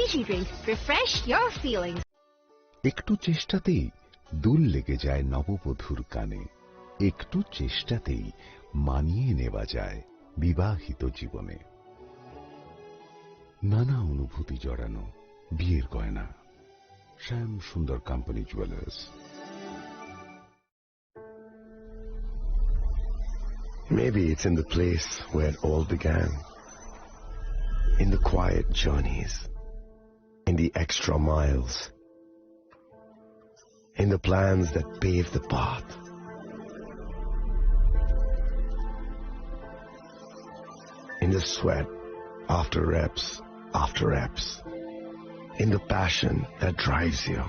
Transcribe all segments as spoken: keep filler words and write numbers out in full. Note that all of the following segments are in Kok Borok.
Energy drink, refresh your feelings. একটু চেষ্টাতেই দুল লেগে যায় নববধূর কানে, একটু চেষ্টাতেই মানিয়ে নেওয়া যায় বিবাহিত জীবনে। নানা অনুভূতি জড়ানো বিয়ের গয়না। শ্যাম সুন্দর company jewellers. Maybe it's in the place where it all began. In the quiet journeys, in the extra miles, in the plans that pave the path, in the sweat after reps after reps, in the passion that drives you.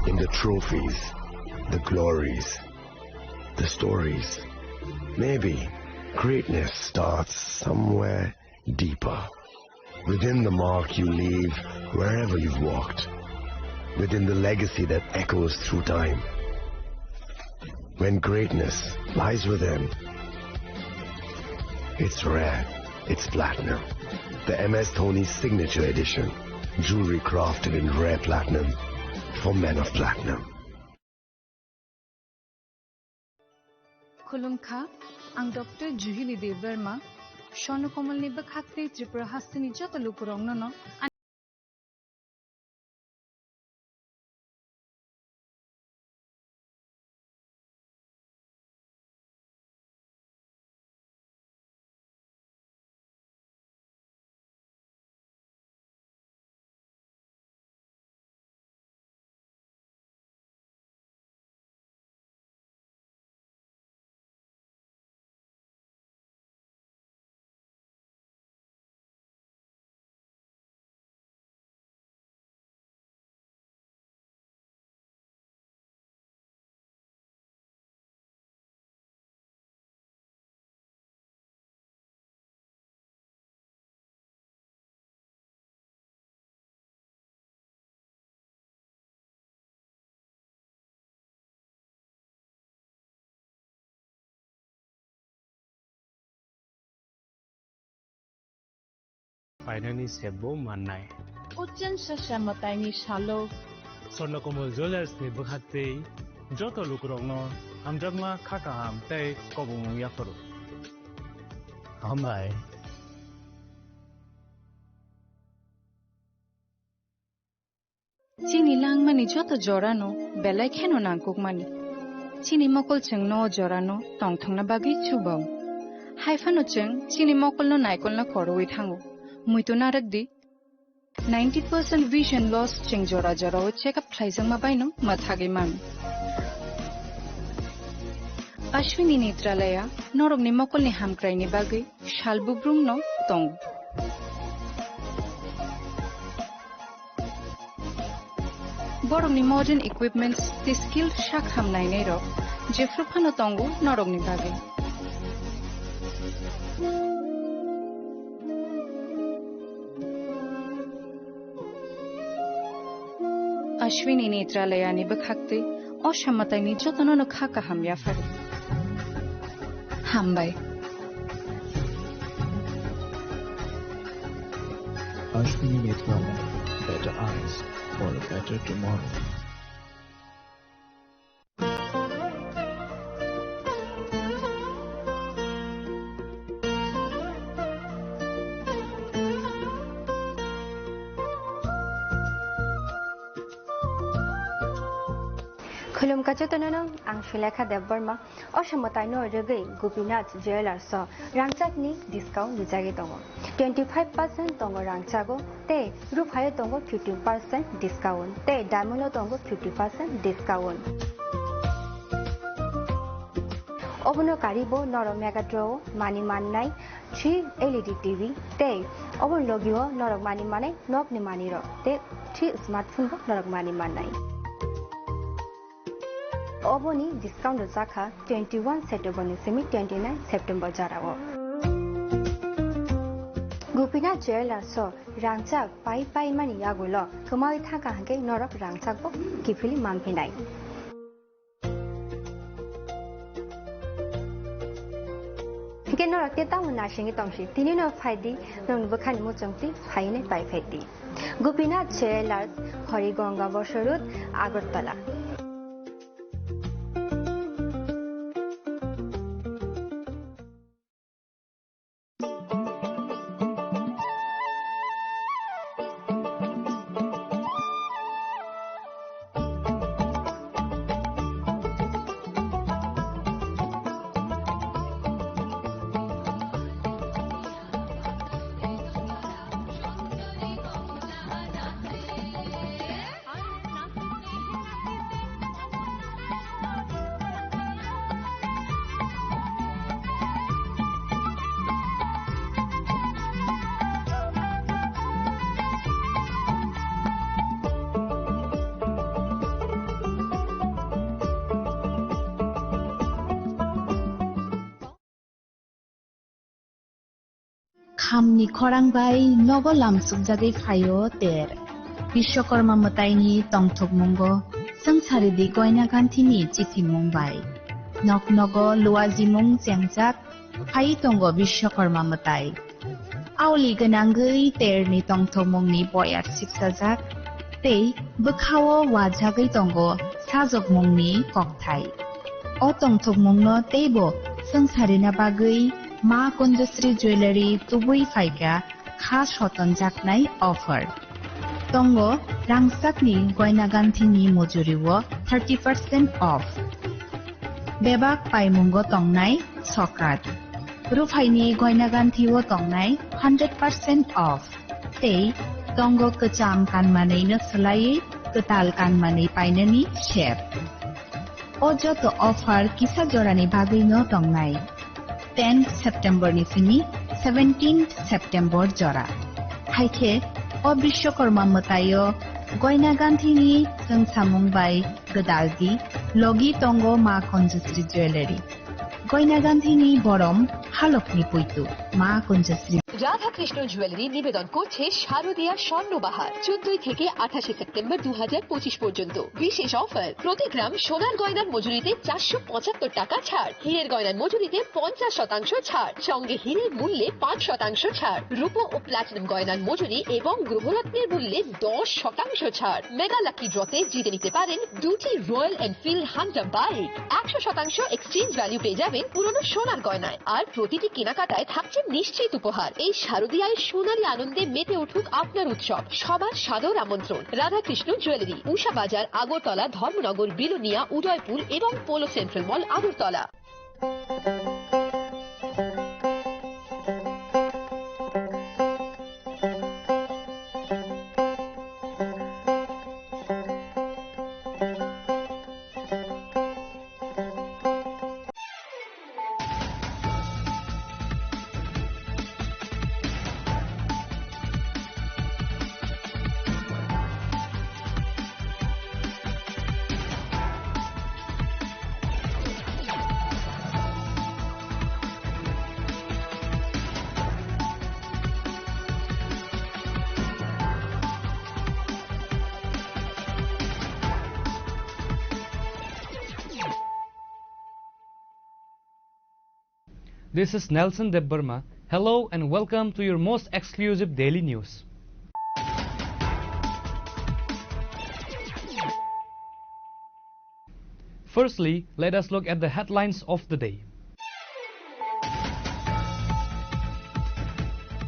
In the trophies, the glories, the stories. Maybe greatness starts somewhere deeper. Within the mark you leave wherever you've walked. Within the legacy that echoes through time. When greatness lies within, it's rare, it's platinum. The M S Dhoni Signature Edition. Jewelry crafted in rare platinum for men of platinum. Khulumkha, ang Doctor Juhili Debbarma, Swarno Komolni bwkhak tei Tripura hasteni joto lukurokno no Painani sebbo mannai. Uchen sasa mwtaini salo. Swarno Komol Jewellers ni bwkhak tei joto lukurokno hamjakma kha kaham tei kobongmung yapharo. Hambai. Chini langmani joto jorano belai kheno nangkukmani. Chini mokol chwngno o jorano tongthokna bagwi chubao. Haiphano chwng chini mokolno naikolna khorwi thango. Muitu narwkdi, ninety percent vision loss chwng jora jorao check up khlaijakma baino mwthagwi mano. Ashwini Netralaya norokni mokolni hamkraini bagwi sal bubrumno tongo. Borokni modern equipments tei skilled sak ham nainairok jephru phano tongo norokni bagwi. Ashwini Netralayani bwkhaktwi o samataini jotono no kha kaham yapharo. Hambai. Ashwini Netralaya, better eyes for a better tomorrow. Khulumkha jotono no, ang Sulekha Debbarma. O samataino rwgwi Gopinath Jewellers o rangchakni discount rijagwi tongo. Twenty five percent tongo rangchago, tei ruphaio tongo fifty percent discount, tei diamond o tongo fifty percent discount. Obono karibo norok Megatron o mani mannai three L E D T V, tei obono logio norok mani mannai nokni manwirok, tei three smartphone bo norok mani mannai. Oboni discount rwjakha twenty one September ni simi twenty nine September jorao. Gopinath Jewellers o rangchak pai pai mani yagulo kwmawi thangkha hwnkhe norok rangchak bo kiphilwi manphinai. Ke norok te tamo naisingwi tongsi, tini no phai di, nokni bwkhani muchung twi phai hwnwi pai phai di. Gopinath Jewellers, Harigonga Bosor Road, Agartala. Khamni khorang bai nogo lamsukjagwi phaio ter. Bishwakarma mwtaini tongthokmungo swngcharidi Goina Ganthini chithimung bai. Nok nogo luajimung chengjak phai tongo Bishwakarma mwtai. Aoli gwnangwi terni tongthokmungni boyar sipsajak tei bwkhao wajagwi tongo sajokmungni kokthai. O tongthokmungno teibo swngcharina bagwi Ma Kunjasri Jewellery tubui phaikha kha sotonjaknai offer. Tongo rangchakni Goina Ganthini mujurio thirty percent off. Bebak paimungo tongnai sokat. Ruphaini Goina Ganthio tongnai hundred percent off. Tei tongo kwcham kanmanwino swlaiwi kwtal kanmanwi painani sep. O joto offer kisa jorani bagwino tongnai. Tenth September ni simi seventeenth September jora. Haikhe o Bishwakarma mwtaio Goina Ganthini chwngsamung bai gwdaldi logi tongo Ma Kunjasri Jewellery. Goina Ganthini borom halokni puitu Ma Kunjasri. Radhakrishna jewellery নিবেদন করছে শারদীয়া স্বর্ণবাহার, চোদ্দই থেকে আঠাশে সেপ্টেম্বর দু হাজার পঁচিশ পর্যন্ত। বিশেষ অফার, প্রতি গ্রাম সোনার গয়নার মজুরিতে চারশো পঁচাত্তর টাকা ছাড়, হীরের গয়নার মজুরিতে পঞ্চাশ শতাংশ ছাড়, সঙ্গে হীরের মূল্যে পাঁচ শতাংশ ছাড়, রূপো ও প্লাটিনাম গয়নার মজুরি এবং গ্রহরত্নের মূল্যে দশ শতাংশ ছাড়। মেগা লাকি ড্রতে জিতে নিতে পারেন দুটি রয়্যাল এনফিল্ড হান্টার বাইক, একশো শতাংশ এক্সচেঞ্জ ভ্যালু পেয়ে যাবেন পুরনো সোনার গয়নায়। আর প্রতিটি কেনাকাটায় থাকছে নিশ্চিত উপহার। এই শারদীয়ায় সোনালী আনন্দে মেতে উঠুক আপনার উৎসব। সবার সাদর আমন্ত্রণ। রাধাকৃষ্ণ জুয়েলারি, উষা বাজার, আগরতলা, ধর্মনগর, বিলোনিয়া, উদয়পুর এবং polo central mall, Agartala. This is Nelson Debbarma. Hello and welcome to your most exclusive daily news. Firstly, let us look at the headlines of the day.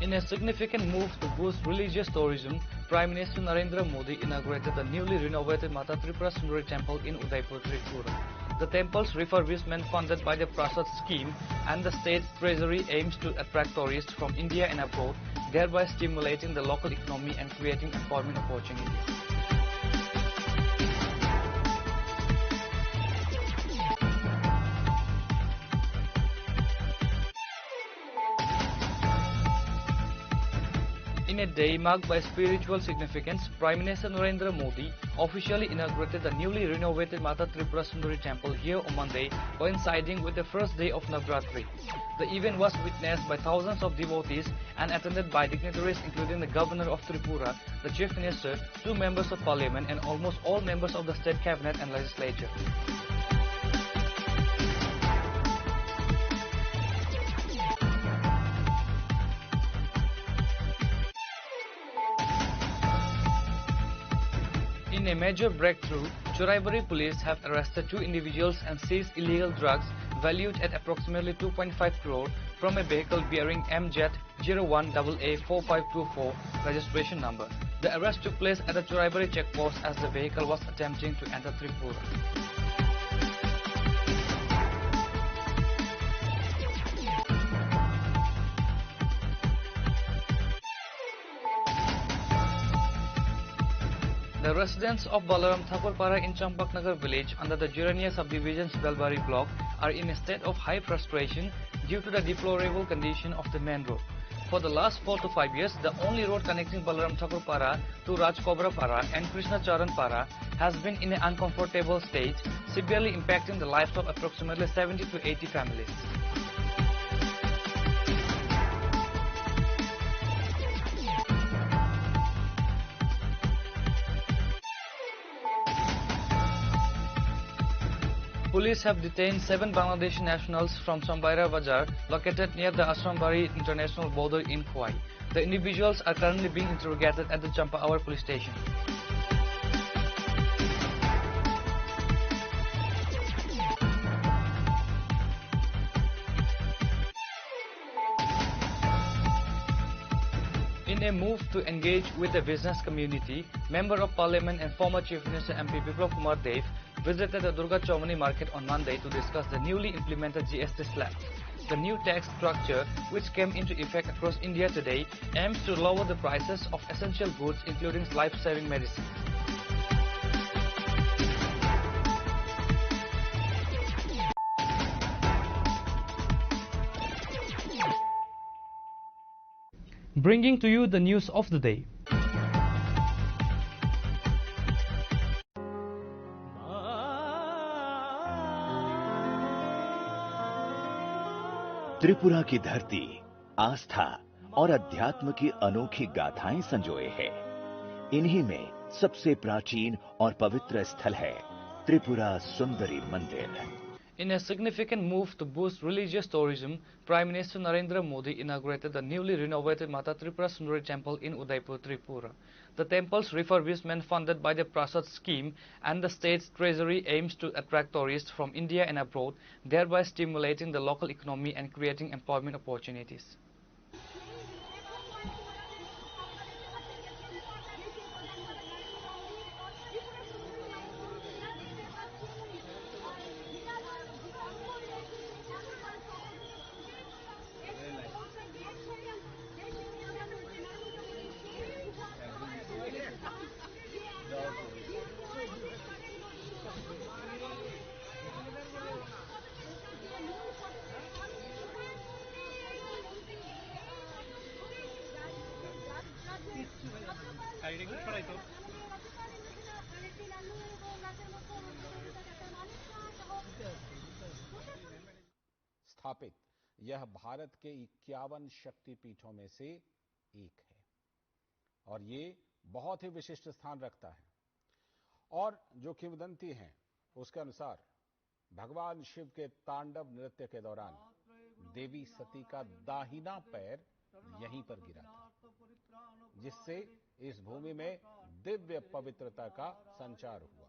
In a significant move to boost religious tourism, Prime Minister Narendra Modi inaugurated the newly renovated Mata Tripura Sundari Temple in Udaipur, Tripura. The temple's refurbishment, funded by the Prasad scheme and the state treasury, aims to attract tourists from India and abroad, thereby stimulating the local economy and creating employment opportunities. In a day marked by spiritual significance, Prime Minister Narendra Modi officially inaugurated the newly renovated Mata Tripura Sundari Temple here on Monday, coinciding with the first day of Navratri. The event was witnessed by thousands of devotees and attended by dignitaries including the Governor of Tripura, the Chief Minister, two members of parliament and almost all members of the state cabinet and legislature. In a major breakthrough, Churaibari police have arrested two individuals and seized illegal drugs valued at approximately two point five crore from a vehicle bearing M Z zero one double A four five two four registration number. The arrest took place at the Churaibari checkpost as the vehicle was attempting to enter Tripura. The residents of Balaram Thakur Para in Champaknagar village under the Jurania subdivision's Belbari block are in a state of high frustration due to the deplorable condition of the main road. For the last four to five years, the only road connecting Balaram Thakur Para to Rajkobra Para and Krishna Charan Para has been in an uncomfortable state, severely impacting the lives of approximately seventy to eighty families. Police have detained seven Bangladeshi nationals from Sambaira Bazar, located near the Asrambari International Border in Khowai. The individuals are currently being interrogated at the Champawar police station. In a move to engage with the business community, Member of Parliament and former Chief Minister M P Biplab Kumar Deb visited the Durga Chowmani market on Monday to discuss the newly implemented G S T slab. The new tax structure, which came into effect across India today, aims to lower the prices of essential goods, including life-saving medicine. Bringing to you the news of the day. Tripura की धरती आस्था और अध्यात्म की अनोखी गाथाएं संजोए है। इन्हीं में सबसे प्राचीन और पवित्र स्थल है त्रिपुरा सुंदरी मंदिर। In a significant move to boost religious tourism, Prime Minister Narendra Modi inaugurated the newly renovated Mata Tripura Sundari Temple in Udaipur, Tripura. The temple's refurbishment, funded by the Prasad scheme and the state's treasury, aims to attract tourists from India and abroad, thereby stimulating the local economy and creating employment opportunities. स्थापित यह भारत के इक्यावन शक्तिपीठों में से एक है और ये बहुत ही विशिष्ट स्थान रखता है। और जो किंवदंती है, उसके अनुसार भगवान शिव के तांडव नृत्य के दौरान देवी सती का दाहिना पैर यहीं पर गिरा था, जिससे इस भूमि में दिव्य पवित्रता का संचार हुआ।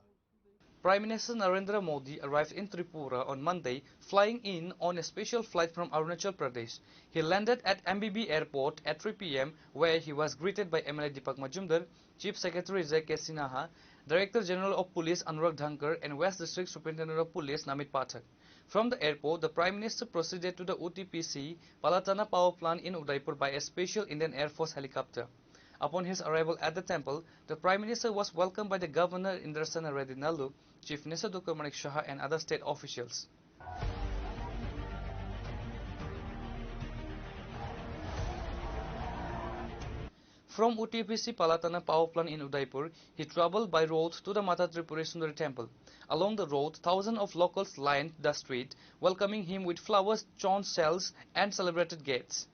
Prime Minister Narendra Modi arrived in Tripura on Monday, flying in on a special flight from Arunachal Pradesh. He landed at M B B airport at three P M, where he was greeted by M L A Deepak Majumdar, Chief Secretary J K Sinha, Director General of Police Anurag Dhankar, and West District Superintendent of Police Namit Pathak. From the airport, the Prime Minister proceeded to the O T P C Palatana power plant in Udaipur by a special Indian Air Force helicopter. Upon his arrival at the temple, the Prime Minister was welcomed by the Governor Indrasena Reddy Nallu, Chief Minister Doctor Manik Saha, and other state officials. From O T P C Palatana power plant in Udaipur, he traveled by road to the Mata Tripurasundari temple. Along the road, thousands of locals lined the street, welcoming him with flowers, conch shells, and celebrated gates.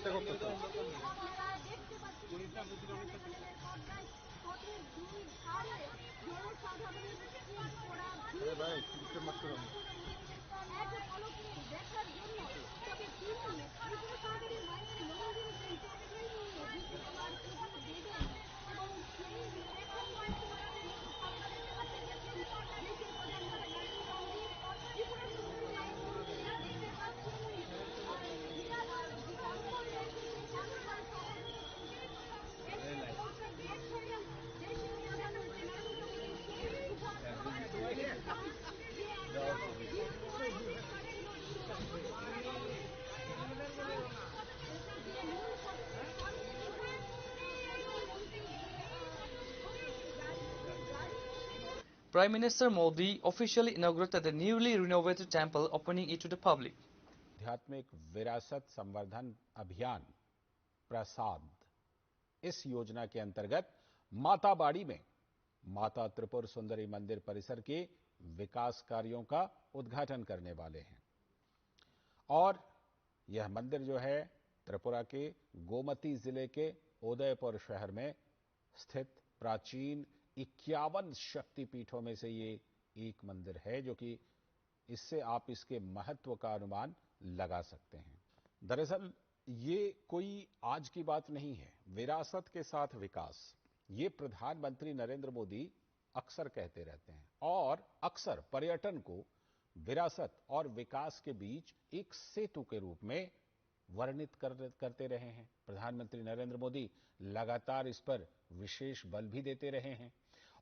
আপনারা দেখতে পাচ্ছেন, পথের দুই ধারে জনসাধারণের কি পোড়া ভিড়। এক পলকে দেখার জন্য। তবে তিনি ত্রিপুরা সুন্দরী মায়ের মন্দিরে যান, এবং সেই দেখার মায়ের মন্দিরে দেখতে পাচ্ছেন, ত্রিপুরা সুন্দরী মায়ের মন্দিরে দেখতে পাচ্ছেন, Prime Minister Modi officially inaugurated the newly renovated temple, opening it to the public. आध्यात्मिक विरासत संवर्धन अभियान प्रसाद, इस योजना के अंतर्गत माताबाड़ी में माता त्रिपुर सुंदरी मंदिर परिसर के विकास कार्यों का उद्घाटन करने वाले हैं। और यह मंदिर जो है, त्रिपुरा के गोमती जिले के उदयपुर शहर में स्थित प्राचीन इक्यावन शक्तिपीठों में से ये एक मंदिर है, जो कि इससे आप इसके महत्व का अनुमान लगा सकते हैं। दरअसल ये कोई आज की बात नहीं है। विरासत के साथ विकास, ये प्रधानमंत्री नरेंद्र मोदी अक्सर कहते रहते हैं और अक्सर पर्यटन को विरासत और विकास के बीच एक सेतु के रूप में वर्णित कर, करते रहे हैं। प्रधानमंत्री नरेंद्र मोदी लगातार इस पर विशेष बल भी देते रहे हैं।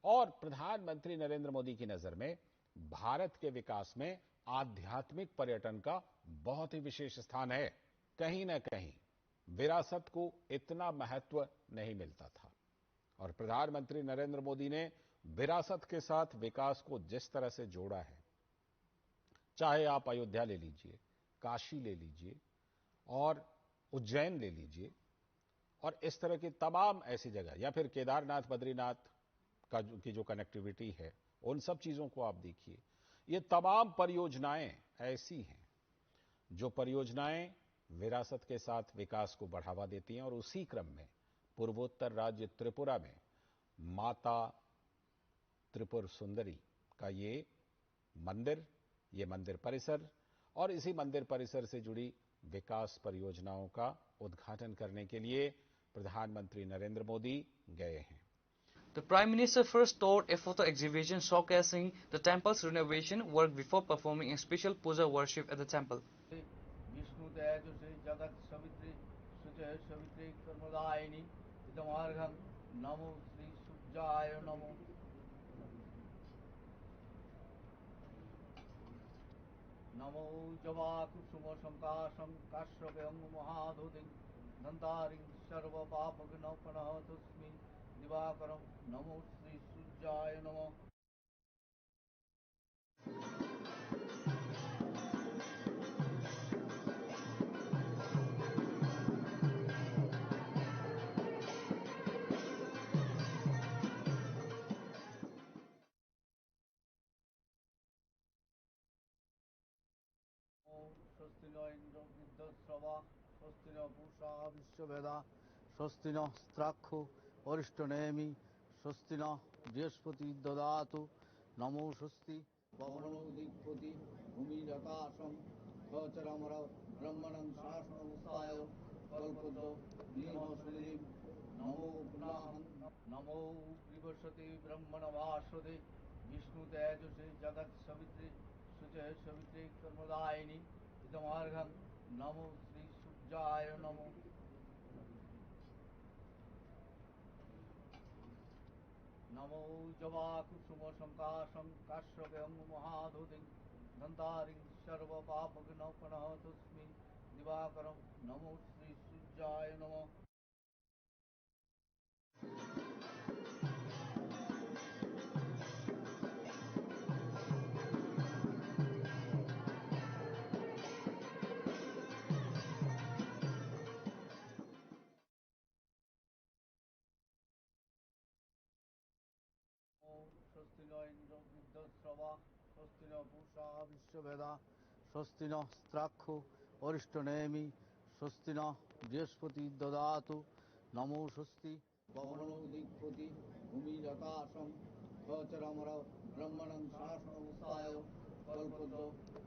और प्रधानमंत्री नरेंद्र मोदी की नजर में भारत के विकास में आध्यात्मिक पर्यटन का बहुत ही विशेष स्थान है। कहीं ना कहीं विरासत को इतना महत्व नहीं मिलता था। और प्रधानमंत्री नरेंद्र मोदी ने विरासत के साथ विकास को जिस तरह से जोड़ा है, चाहे आप अयोध्या ले लीजिए, काशी ले लीजिए और उज्जैन ले लीजिए, और इस तरह की तमाम ऐसी जगह, या फिर केदारनाथ, बद्रीनाथ का जो, की जो कनेक्टिविटी है, उन सब चीज़ों को आप देखिए। ये तमाम परियोजनाएं ऐसी हैं जो परियोजनाएं विरासत के साथ विकास को बढ़ावा देती हैं। और उसी क्रम में पूर्वोत्तर राज्य त्रिपुरा में माता त्रिपुर सुंदरी का ये मंदिर, ये मंदिर परिसर और इसी मंदिर परिसर से जुड़ी विकास परियोजनाओं का उद्घाटन करने के लिए प्रधानमंत्री नरेंद्र मोदी गए हैं। The Prime Minister first toured a photo exhibition showcasing the temple's renovation work before performing a special puja worship at the temple. Vishnu तेजसे जगत सवित्रे शुचे सवित्रे कर्मदायिनी इदमार्घं नमो श्री सूर्याय नमो। नमो जवाकुसुम संकाशं काश्यपं महादोतिं धन्तारिं सर्वपापघ्नोपनतोऽस्मि दिवाकरं नमो श्री सूर्याय नमः। स्वस्ति न इंद्रो वृद्धश्रवा, स्वस्ति न पूषा विश्ववेदा, स्वस्ति नस्तार्क्ष्यो अरिष्टनेमि, स्वस्ति न बृहस्पति ददातु, नमो स्वस्ति। पवनो दिग्पति भूमिराकाशं च चराचरं ब्रह्माण्डं शासनमस्ताय कल्पतो निहसुनिधिं नमो पुनाहं। नमो बृहस्पति ब्रह्मणवासदे विष्णु तेजसे जगत सवित्रे शुचे सवित्रे कर्मदायिनी इदमार्घं नमो श्री सूर्याय नमो। नमो जवाकुसुम संकाशं काश्यपं महादोतिं धन्तारिं सर्वपापघ्नोपनतोऽस्मि दिवाकरं नमो श्री सूर्याय नमः। स्वस्ति न इंद्रो वृद्धश्रवा, स्वस्ति न पूषा विश्ववेदा, स्वस्ति नस्तार्क्ष्यो अरिष्टनेमि। স্বস্তি ন বৃহস্পতি দদাতু। নমো স্বস্তি। পবনো দিগ্পতি ভূমি যথাসম খচরমর ব্রহ্মণং শাসনং সায় কল্পদ্য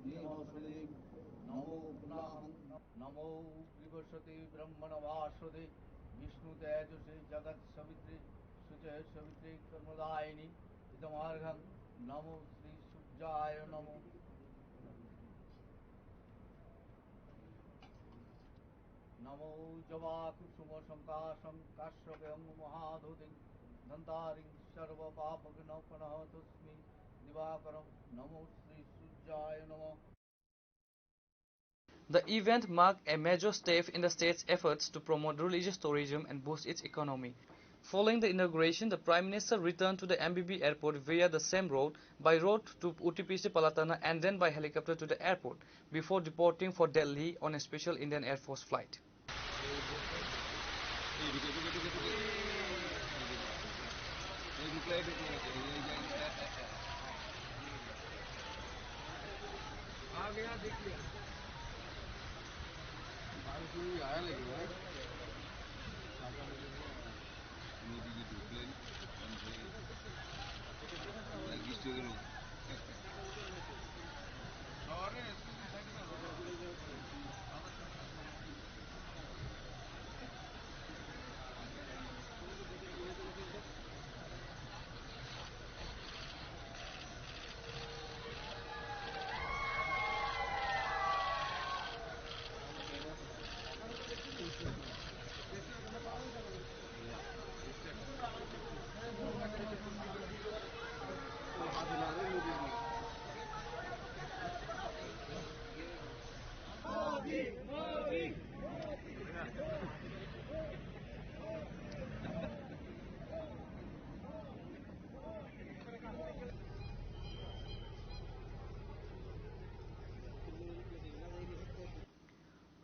নিহ সুনিধিম। নমো পুনাহং। নমো বৃহস্পতি ব্রহ্মণ ভাস্বতে বিষ্ণু তেজসে জগৎ সবিত্রে সুচয় সবিত্রে কর্মদায়িনী ইদমার্ঘং। নমো শ্রী সূর্যায় নমো। নমো জবা কুসুম সংকাশং কাশ্যপেয়ং মহাদধিং ধন্তারিং সর্ব পাপঘ্ন প্রণতোস্মি দিবাকরং। নমো শ্রী সূর্যায় নমঃ। The event marked a major step in the state's efforts to promote religious tourism and boost its economy. Following the inauguration, the Prime Minister returned to the M B B airport via the same road, by road to U T P C Palatana and then by helicopter to the airport, before departing for Delhi on a special Indian Air Force flight.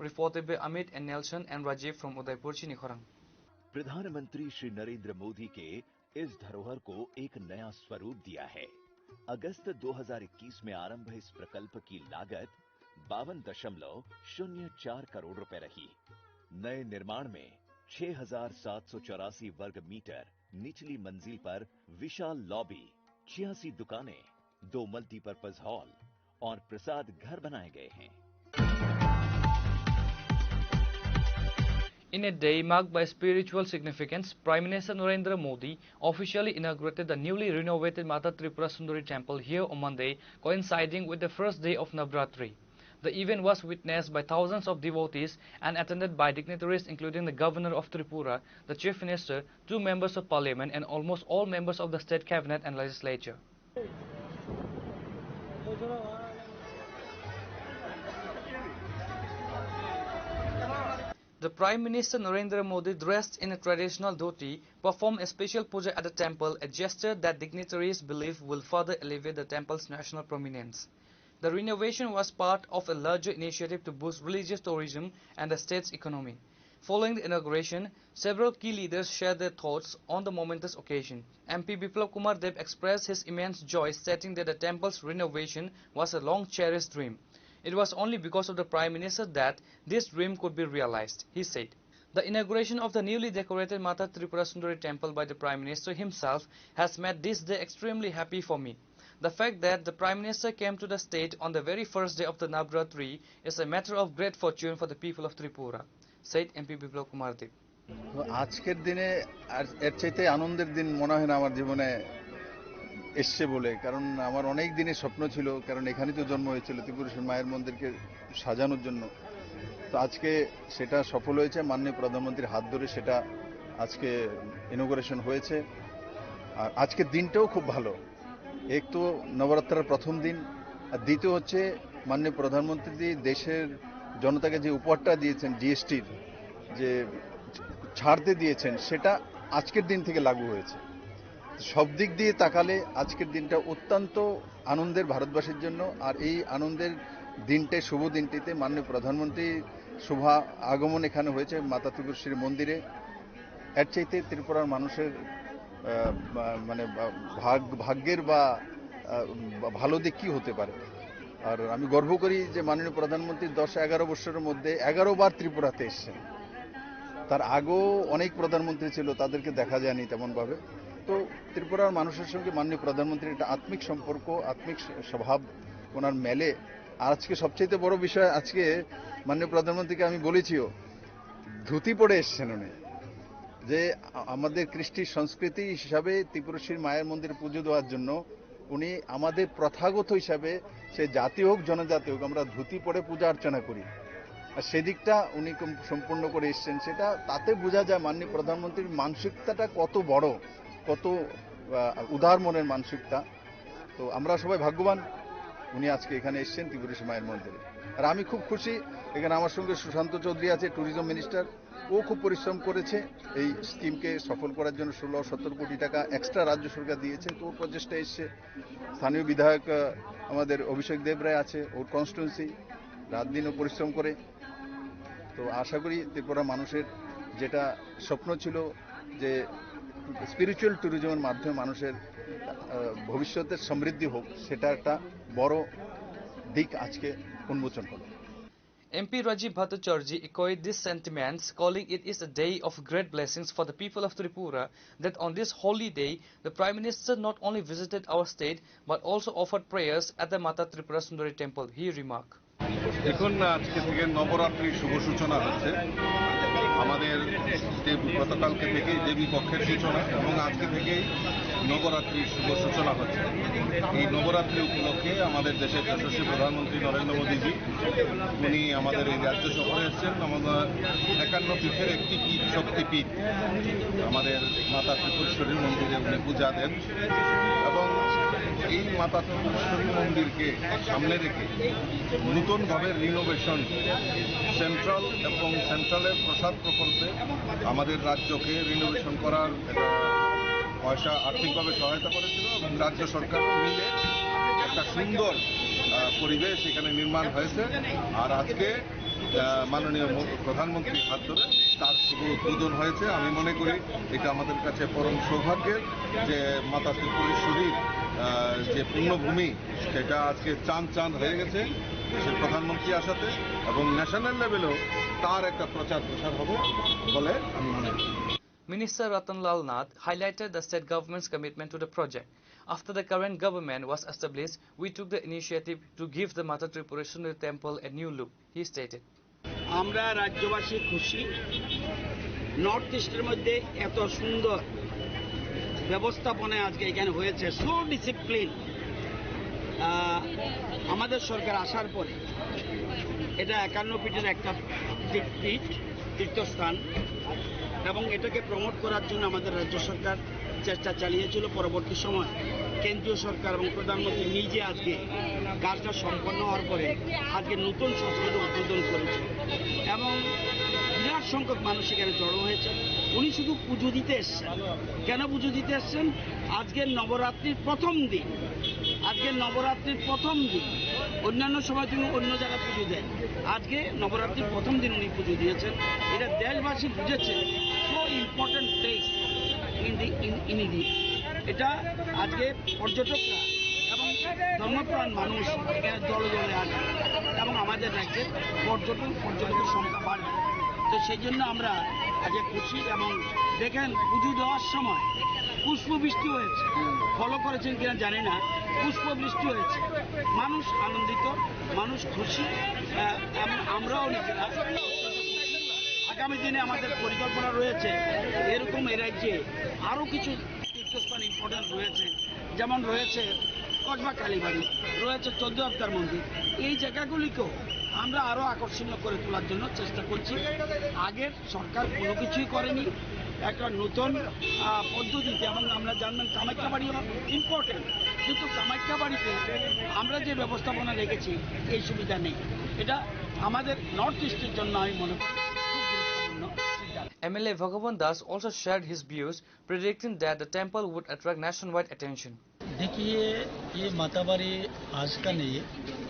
Reported by Amit and Nelson and Rajiv from Udaipur, Chinikhorang. प्रधानमंत्री श्री नरेंद्र मोदी के इस धरोहर को एक नया स्वरूप दिया है। अगस्त दो हज़ार इक्कीस में आरंभ इस प्रकल्प की लागत बावन दशमलव शून्य चार करोड़ रुपए रही। नए निर्माण में छह हज़ार सात सौ चौरासी वर्ग मीटर निचली मंजिल पर विशाल लॉबी, छियासी दुकानें, दो मल्टीपर्पज हॉल और प्रसाद घर बनाए गए हैं। In a day marked by spiritual significance, Prime Minister Narendra Modi officially inaugurated the newly renovated Mata Tripura Sundari Temple here on Monday, coinciding with the first day of Navratri. The event was witnessed by thousands of devotees and attended by dignitaries including the Governor of Tripura, the Chief Minister, two members of parliament, and almost all members of the state cabinet and legislature. The Prime Minister Narendra Modi, dressed in a traditional dhoti, performed a special puja at the temple, a gesture that dignitaries believe will further elevate the temple's national prominence. The renovation was part of a larger initiative to boost religious tourism and the state's economy. Following the inauguration, several key leaders shared their thoughts on the momentous occasion. M P Biplab Kumar Deb expressed his immense joy, stating that the temple's renovation was a long-cherished dream. It was only because of the Prime Minister that this dream could be realized, he said. The inauguration of the newly decorated Mata Tripura Sundari Temple by the Prime Minister himself has made this day extremely happy for me. The fact that the Prime Minister came to the state on the very first day of the Navratri is a matter of great fortune for the people of Tripura, said M P Biplab Kumar Deb. তো আজকের দিনে আর এর চাইতে আনন্দের দিন মনে হয় না আমার জীবনে এসছে বলে, কারণ আমার অনেক দিনের স্বপ্ন ছিল, কারণ এখানেই তো জন্ম হয়েছিল ত্রিপুরেশ্বর মায়ের মন্দিরকে সাজানোর জন্য। তো আজকে সেটা সফল হয়েছে, মাননীয় প্রধানমন্ত্রীর হাত ধরে সেটা আজকে ইনোগুরেশন হয়েছে। আর আজকের দিনটাও খুব ভালো। এক তো নবরাত্রার প্রথম দিন, আর দ্বিতীয় হচ্ছে মাননীয় প্রধানমন্ত্রী দেশের জনতাকে যে উপহারটা দিয়েছেন, জিএসটির যে ছাড়তে দিয়েছেন, সেটা আজকের দিন থেকে লাগু হয়েছে। সব দিক দিয়ে তাকালে আজকের দিনটা অত্যন্ত আনন্দের ভারতবাসীর জন্য। আর এই আনন্দের দিনটায়, শুভ দিনটিতে মাননীয় প্রধানমন্ত্রী শুভ আগমন এখানে হয়েছে মাতা ত্রিপুরেশ্বরী মন্দিরে। এর চাইতে ত্রিপুরার মানুষের, আহ, বা-, মানে বা-, ভাগ-, ভাগ্যের বা, আহ, বা ভালো দিক কি হতে পারে? আর আমি গর্ব করি যে মাননীয় প্রধানমন্ত্রী দশ এগারো বছরের মধ্যে এগারো বার ত্রিপুরাতে এসেছেন। তার আগেও অনেক প্রধানমন্ত্রী ছিল, তাদেরকে দেখা যায়নি তেমনভাবে। তো ত্রিপুরার মানুষের সঙ্গে মাননীয় প্রধানমন্ত্রীর একটা আত্মিক সম্পর্ক, আত্মিক স-, স্বভাব ওনার মেলে। আর আজকে সবচেয়ে বড় বিষয়, আজকে মাননীয় প্রধানমন্ত্রীকে আমি বলেছিও, ধুতি পরে এসছেন উনি, যে আ-, আমাদের কৃষ্টি সংস্কৃতি হিসাবে ত্রিপুরেশ্বরী মায়ের মন্দিরে পুজো দেওয়ার জন্য উনি আমাদের প্রথাগত হিসাবে সে জাতি হোক জনজাতি হোক, আমরা ধুতি পরে পূজা অর্চনা করি। আর সেদিকটা উনি কম-, সম্পূর্ণ করে এসছেন। সেটা তাতে বোঝা যায় মাননীয় প্রধানমন্ত্রীর মানসিকতাটা কত বড়, কত, আহ, উদার মনের মানসিকতা। তো আমরা সবাই ভাগ্যবান, উনি আজকে এখানে এসছেন ত্রিপুরেশ্বরী মায়ের মন্দিরে। আর আমি খুব খুশি, এখানে আমার সঙ্গে সুশান্ত চৌধুরী আছে, ট্যুরিজম মিনিস্টার। ও খুব পরিশ্রম করেছে এই স্কিমকে সফল করার জন্য। ষোলো সতেরো কোটি টাকা এক্সট্রা রাজ্য সরকার দিয়েছে, তো ওর প্রচেষ্টা এসছে। স্থানীয় বিধায়ক, আহ, আমাদের অভিষেক দেব রায় আছে, ওর কনস্টিটুয়েন্সি, রাত দিনও পরিশ্রম করে। তো আশা করি ত্রিপুরা মানুষের যেটা স্বপ্ন ছিল যে স্পিরিচুয়াল ট্যুরিজমের মাধ্যমে মানুষের, আহ, ভবিষ্যতের সমৃদ্ধি হোক, সেটা একটা বড় দিক আজকে উন্মোচন হলো। M P Rajiv Bhattacharjee echoed these sentiments, calling it is a day of great blessings for the people of Tripura, that on this holy day, the Prime Minister not only visited our state, but also offered prayers at the Mata Tripura Sundari temple, he remarked. এখন আজকে থেকে নবরাত্রির শুভ সূচনা হচ্ছে। আমাদের দেব-, গতকালকে থেকে দেবী পক্ষের সূচনা এবং আজকে থেকেই নবরাত্রির শুভ সূচনা হচ্ছে। এই নবরাত্রি উপলক্ষে আমাদের দেশের যশস্বী প্রধানমন্ত্রী নরেন্দ্র মোদীজি, উনি আমাদের এই রাজ্য সফরে এসেছেন। আমাদের একান্ন পীঠের একটি পীঠ, শক্তিপীঠ, আমাদের মাতা ত্রিপুরেশ্বরী মন্দিরে উনি পূজা দেন এবং এই মাতা ত্রিপুরেশ্বরী মন্দিরকে সামনে রেখে নতুনভাবে রিনোভেশন, সেন্ট্রাল এবং সেন্ট্রালের প্রসাদ প্রকল্পে আমাদের রাজ্যকে রিনোভেশন করার একটা পয়সা আর্থিকভাবে সহায়তা করেছিল এবং রাজ্য সরকার মিলে একটা সুন্দর, আহ, পরিবেশ এখানে নির্মাণ হয়েছে। আর আজকে, আহ, মাননীয় ম-, প্রধানমন্ত্রীর হাত ধরে তার শুভ উদ্বোধন হয়েছে। আমি মনে করি এটা আমাদের কাছে পরম সৌভাগ্যের যে মাতা ত্রিপুরেশ্বরীর, আহ, যে পুণ্যভূমি, সেটা আজকে চাঁদ চাঁদ হয়ে গেছে দেশের প্রধানমন্ত্রী আসাতে, এবং ন্যাশনাল লেভেলেও তার একটা প্রচার প্রসার হবে বলে আমি মনে করি। Minister Ratan Lal Nath highlighted the state government's commitment to the project. After the current government was established, we took the initiative to give the Mata Tripureshwari temple a new look, he stated. আমরা রাজ্যবাসী খুশি, নর্থ ইস্টের মধ্যে এত সুন্দর ব্যবস্থাপনা আজকে এখানে হয়েছে, সো ডিসিপ্লিন। আমাদের সরকার আসার পরে এটা একান্ন ফিটের একটা তীর্থ-, তীর্থস্থান এবং এটাকে প্রমোট করার জন্য আমাদের রাজ্য সরকার চেষ্টা চালিয়েছিল। পরবর্তী সময় কেন্দ্রীয় সরকার এবং প্রধানমন্ত্রী নিজে আজকে কাজটা সম্পন্ন হওয়ার পরে আজকে নতুন সংস্কৃতি উদ্বোধন করেছে এবং বিরাট সংখ্যক মানুষ এখানে জড়ো হয়েছে। উনি শুধু পুজো দিতে এসছেন। কেন পুজো দিতে এসছেন? আজকে নবরাত্রির প্রথম দিন, আজকে নবরাত্রির প্রথম দিন। অন্যান্য সময় তিনি অন্য জায়গায় পুজো দেন, আজকে নবরাত্রির প্রথম দিন উনি পুজো দিয়েছেন। এটা দেশবাসী বুঝেছে, so important place in the, in, in India। এটা আজকে পর্যটকরা এবং ধর্মপ্রাণ মানুষ এখানে দলে দলে আসবে এবং আমাদের রাজ্যের পর্যটন, পর্যটকের সংখ্যা বাড়বে। তো সেই জন্য আমরা আজকে খুশি। এবং দেখেন, পুজো দেওয়ার সময় পুষ্পবৃষ্টি হয়েছে, ফলো করেছেন কিনা জানি না, পুষ্পবৃষ্টি হয়েছে, মানুষ আনন্দিত, মানুষ খুশি, আহ, এবং আমরাও নিজেরা। আগামী দিনে আমাদের পরিকল্পনা রয়েছে এরকম এই রাজ্যে আরও কিছু তীর্থস্থান ইম্পর্টেন্ট রয়েছে, যেমন রয়েছে কসবা কালীবাড়ি, রয়েছে চোদ্দ আবদার মন্দির। এই জায়গাগুলিকেও আমরা আরও আকর্ষণীয় করে তোলার জন্য চেষ্টা করছি। আগের সরকার কোনো কিছুই করেনি, একটা নতুন, আহ, পদ্ধতিতে। এবং আমরা জানবেন কামাখ্যা বাড়িও ইম্পর্টেন্ট, কিন্তু কামাখ্যা বাড়িতে আমরা যে ব্যবস্থাপনা রেখেছি, এই সুবিধা নেই। এটা আমাদের নর্থ ইস্টের জন্য আমি মনে করি খুব গুরুত্বপূর্ণ সিদ্ধান্ত। M L A Bhagavan Das also shared his views, predicting that the temple would attract nationwide attention. देखिए, ये माताबाड़ी आज का नहीं है,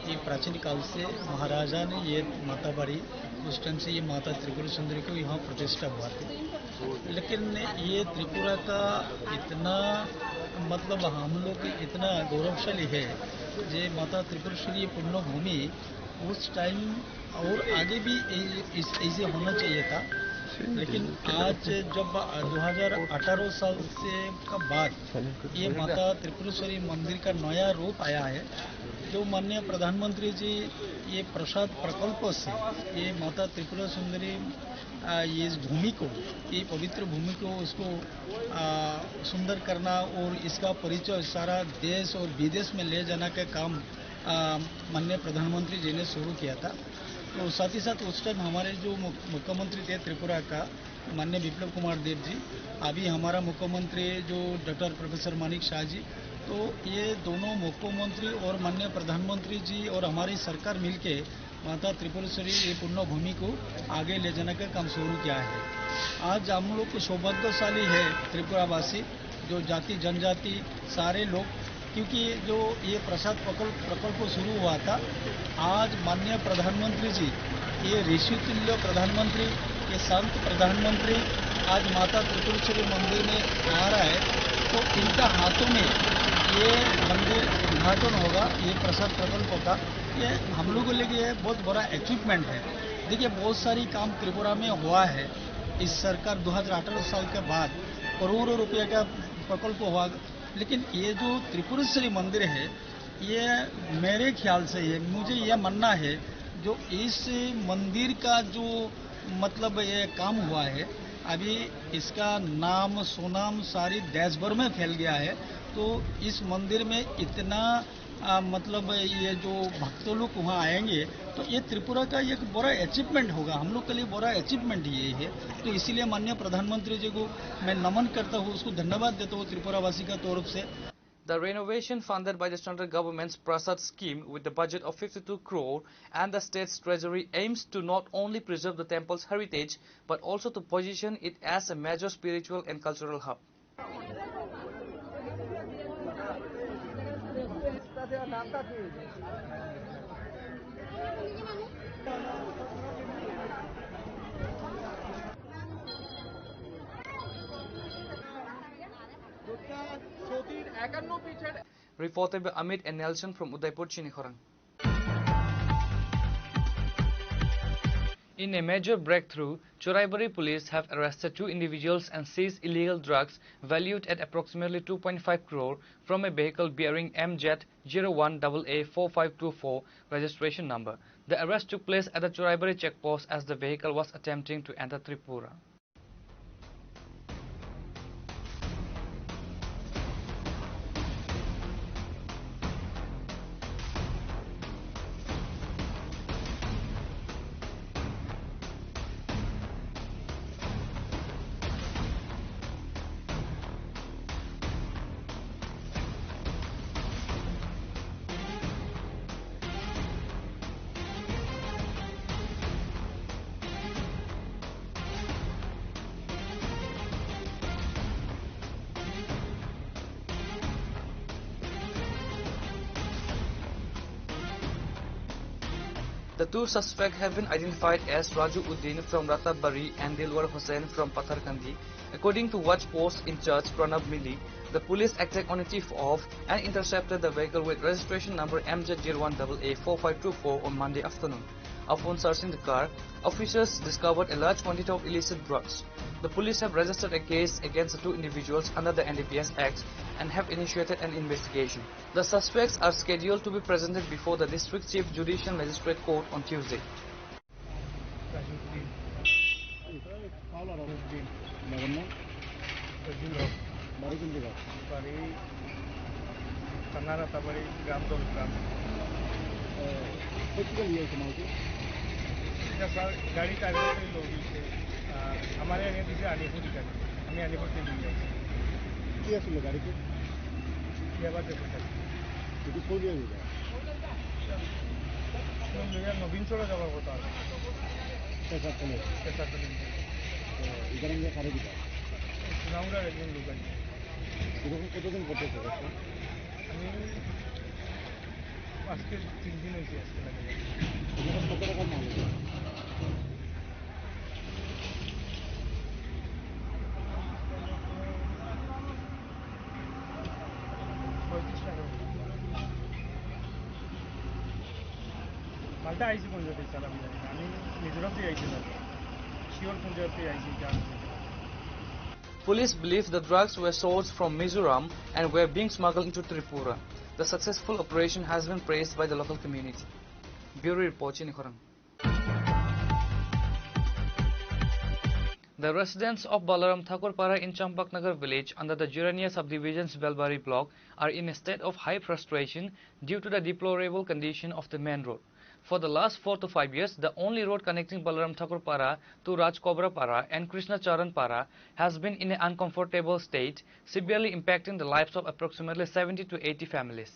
ये प्राचीन काल से महाराजा ने ये माताबाड़ी, उस टाइम से ये माता त्रिपुर सुंदरी को यहाँ प्रतिष्ठा हुआ था। लेकिन ये त्रिपुरा का इतना, मतलब, हम लोग इतना गौरवशाली है ये माता त्रिपुरेश्वरी पुण्यभूमि उस टाइम और आगे भी ऐ-, इस-, ऐसे होना चाहिए था, लेकिन आज जब दो हज़ार अठारह साल से का बाद ये माता त्रिपुरेश्वरी मंदिर का नया रूप आया है, जो माननीय प्रधानमंत्री जी ये प्रसाद प्रकल्प से ये माता त्रिपुरा सुंदरी, आ, ये इस भूमि को, ये पवित्र भूमि को, उसको, आ, सुंदर करना और इसका परिचय सारा देश और विदेश में ले जाना का काम, आ, माननीय प्रधानमंत्री जी ने शुरू किया था। तो साथ ही साथ उस टाइम हमारे जो मु-, मुख्यमंत्री थे त्रिपुरा का, माननीय विप्लव कुमार देव जी, अभी हमारा मुख्यमंत्री जो डॉक्टर प्रोफेसर मानिक शाह जी, तो ये दोनों मुख्यमंत्री और माननीय प्रधानमंत्री जी और हमारी सरकार मिलके माता त्रिपुरेश्वरी ये पुण्य भूमि को आगे ले जाने का काम शुरू किया है। आज हम लोग को सौभाग्यशाली है त्रिपुरावासी, जो जाति जनजाति सारे लोग, क्योंकि जो ये प्रसाद प्रकल्प, प्रकल्प शुरू हुआ था, आज माननीय प्रधानमंत्री जी, ये ऋषि तुल्य प्रधानमंत्री, ये संत प्रधानमंत्री आज माता त्रिपुरेश्वरी मंदिर में आ रहा है, तो इनका हाथों में ये मंदिर उद्घाटन होगा, ये प्रसाद प्रकल्प का, ये हम लोगों के लिए बहुत बड़ा अचीवमेंट है। देखिए, बहुत सारी काम त्रिपुरा में हुआ है इस सरकार दो हज़ार अठारह साल के बाद, करोड़ों रुपये का प्रकल्प हुआ, लेकिन ये जो त्रिपुरेश्वरी मंदिर है, ये मेरे ख्याल से, ये, मुझे ये मानना है, जो इस मंदिर का जो, मतलब, ये काम हुआ है, अभी इसका नाम सुनाम सारी देश भर में फैल गया है। तो इस मंदिर में इतना, आ, मतलब, ये जो भक्त लोग वहाँ आएंगे, तो ये त्रिपुरा का एक बड़ा अचीवमेंट होगा, हम लोग के लिए बड़ा अचीवमेंट ये है। तो इसीलिए माननीय प्रधानमंत्री जी को मैं नमन करता हूँ, उसको धन्यवाद देता हूँ त्रिपुरावासी का तरफ से। The renovation funded by the central government's Prasad scheme with the budget of fifty-two crore and the state's treasury aims to not only preserve the temple's heritage but also to position it as a major spiritual and cultural hub. Reported by Amit and Nelson from Udaipur, Chinikhorang. In a major breakthrough, Churaibari police have arrested two individuals and seized illegal drugs valued at approximately two point five crore from a vehicle bearing M Z zero one double A four five two four registration number. The arrest took place at the Churaibari checkpost as the vehicle was attempting to enter Tripura. The two suspects have been identified as Raju Uddin from Ratabari and Dilwar Hossain from Patharkandi. According to watch post in charge Pranab Mili, the police acted on a tip-off and intercepted the vehicle with registration number M Z zero one double A four five two four on Monday afternoon. Upon searching the car, officers discovered a large quantity of illicit drugs. The police have registered a case against the two individuals under the N D P S Act and have initiated an investigation. The suspects are scheduled to be presented before the District Chief Judicial Magistrate Court on Tuesday. Rajuddin. Rajuddin. বাড়ি কোন জায়গা? বাড়ি থানা রাতাবাড়ি, গ্রাম দলগ্রাম। এ, কোথা থেকে নিয়ে এসে মালকে? এটা স্যার, গাড়ি টার্গেট করে লোক দিচ্ছে। আর আমার এনে দিছে আলিপুর গাড়ি। আমি আলিপুর থেকে নিয়ে আসছি। কি আসলে গাড়িতে? ইয়াবা দেখুন স্যার। কিন্তু কোন জায়গায়? কোন জায়গায়? নবীন চড়া যাওয়ার কথা আর কি। পেশার পুলিশ। পেশার পুলিশ। তো ইদানিং যে কারে দিবা? সুনামগড়ের একজন লোক আর কি। এরকম কতদিন করতেছে ব্যবসা? আমি আজকে তিন দিন হয়েছে আজকে লাগে। এরকম কত টাকার মাল হয়েছে? পঁয়ত্রিশ টাকা। এটা আইছি কোন জায়গায় স্যার, আমি জানি না। আমি মিজোরাম থেকে আইছি স্যার। শিওর কোন জায়গা থেকে আইছি, এটা আমি বলতে পারবো না। Police believe the drugs were sourced from Mizoram and were being smuggled into Tripura. The successful operation has been praised by the local community. Bureau report, Chini Khorang. The residents of Balaram Thakur Para in Champaknagar village under the Jurania subdivision's Belbari block are in a state of high frustration due to the deplorable condition of the main road. For the last four to five years, the only road connecting Balaram Thakur Para to Rajkobra Para and Krishna Charan Para has been in an uncomfortable state, severely impacting the lives of approximately seventy to eighty families.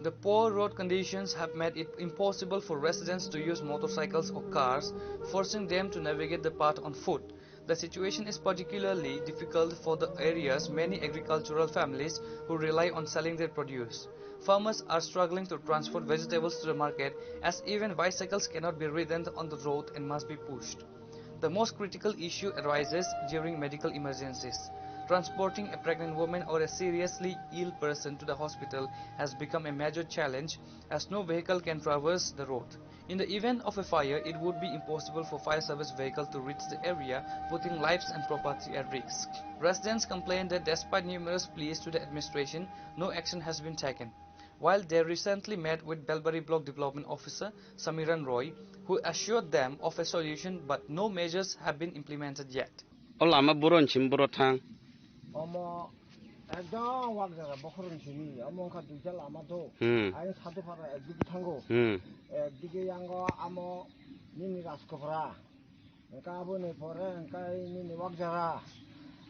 The poor road conditions have made it impossible for residents to use motorcycles or cars, forcing them to navigate the path on foot. The situation is particularly difficult for the area's many agricultural families who rely on selling their produce. Farmers are struggling to transport vegetables to the market, as even bicycles cannot be ridden on the road and must be pushed. The most critical issue arises during medical emergencies. Transporting a pregnant woman or a seriously ill person to the hospital has become a major challenge, as no vehicle can traverse the road. In the event of a fire, it would be impossible for fire service vehicle to reach the area, putting lives and property at risk. Residents complain that despite numerous pleas to the administration, no action has been taken. While they recently met with Belbari Block Development Officer Samiran Roy, who assured them of a solution, but no measures have been implemented yet. O lama buro nchim buro thang. Omo ekdom wak jaga bokhorok simi, omo wngkha duita lama do. Hmm. Ayang Sadupara ekdigi thango. Hmm. Ekdigi yango amo nini Rajkopra. Wngkha aboni pore wngkha nini wak jaga.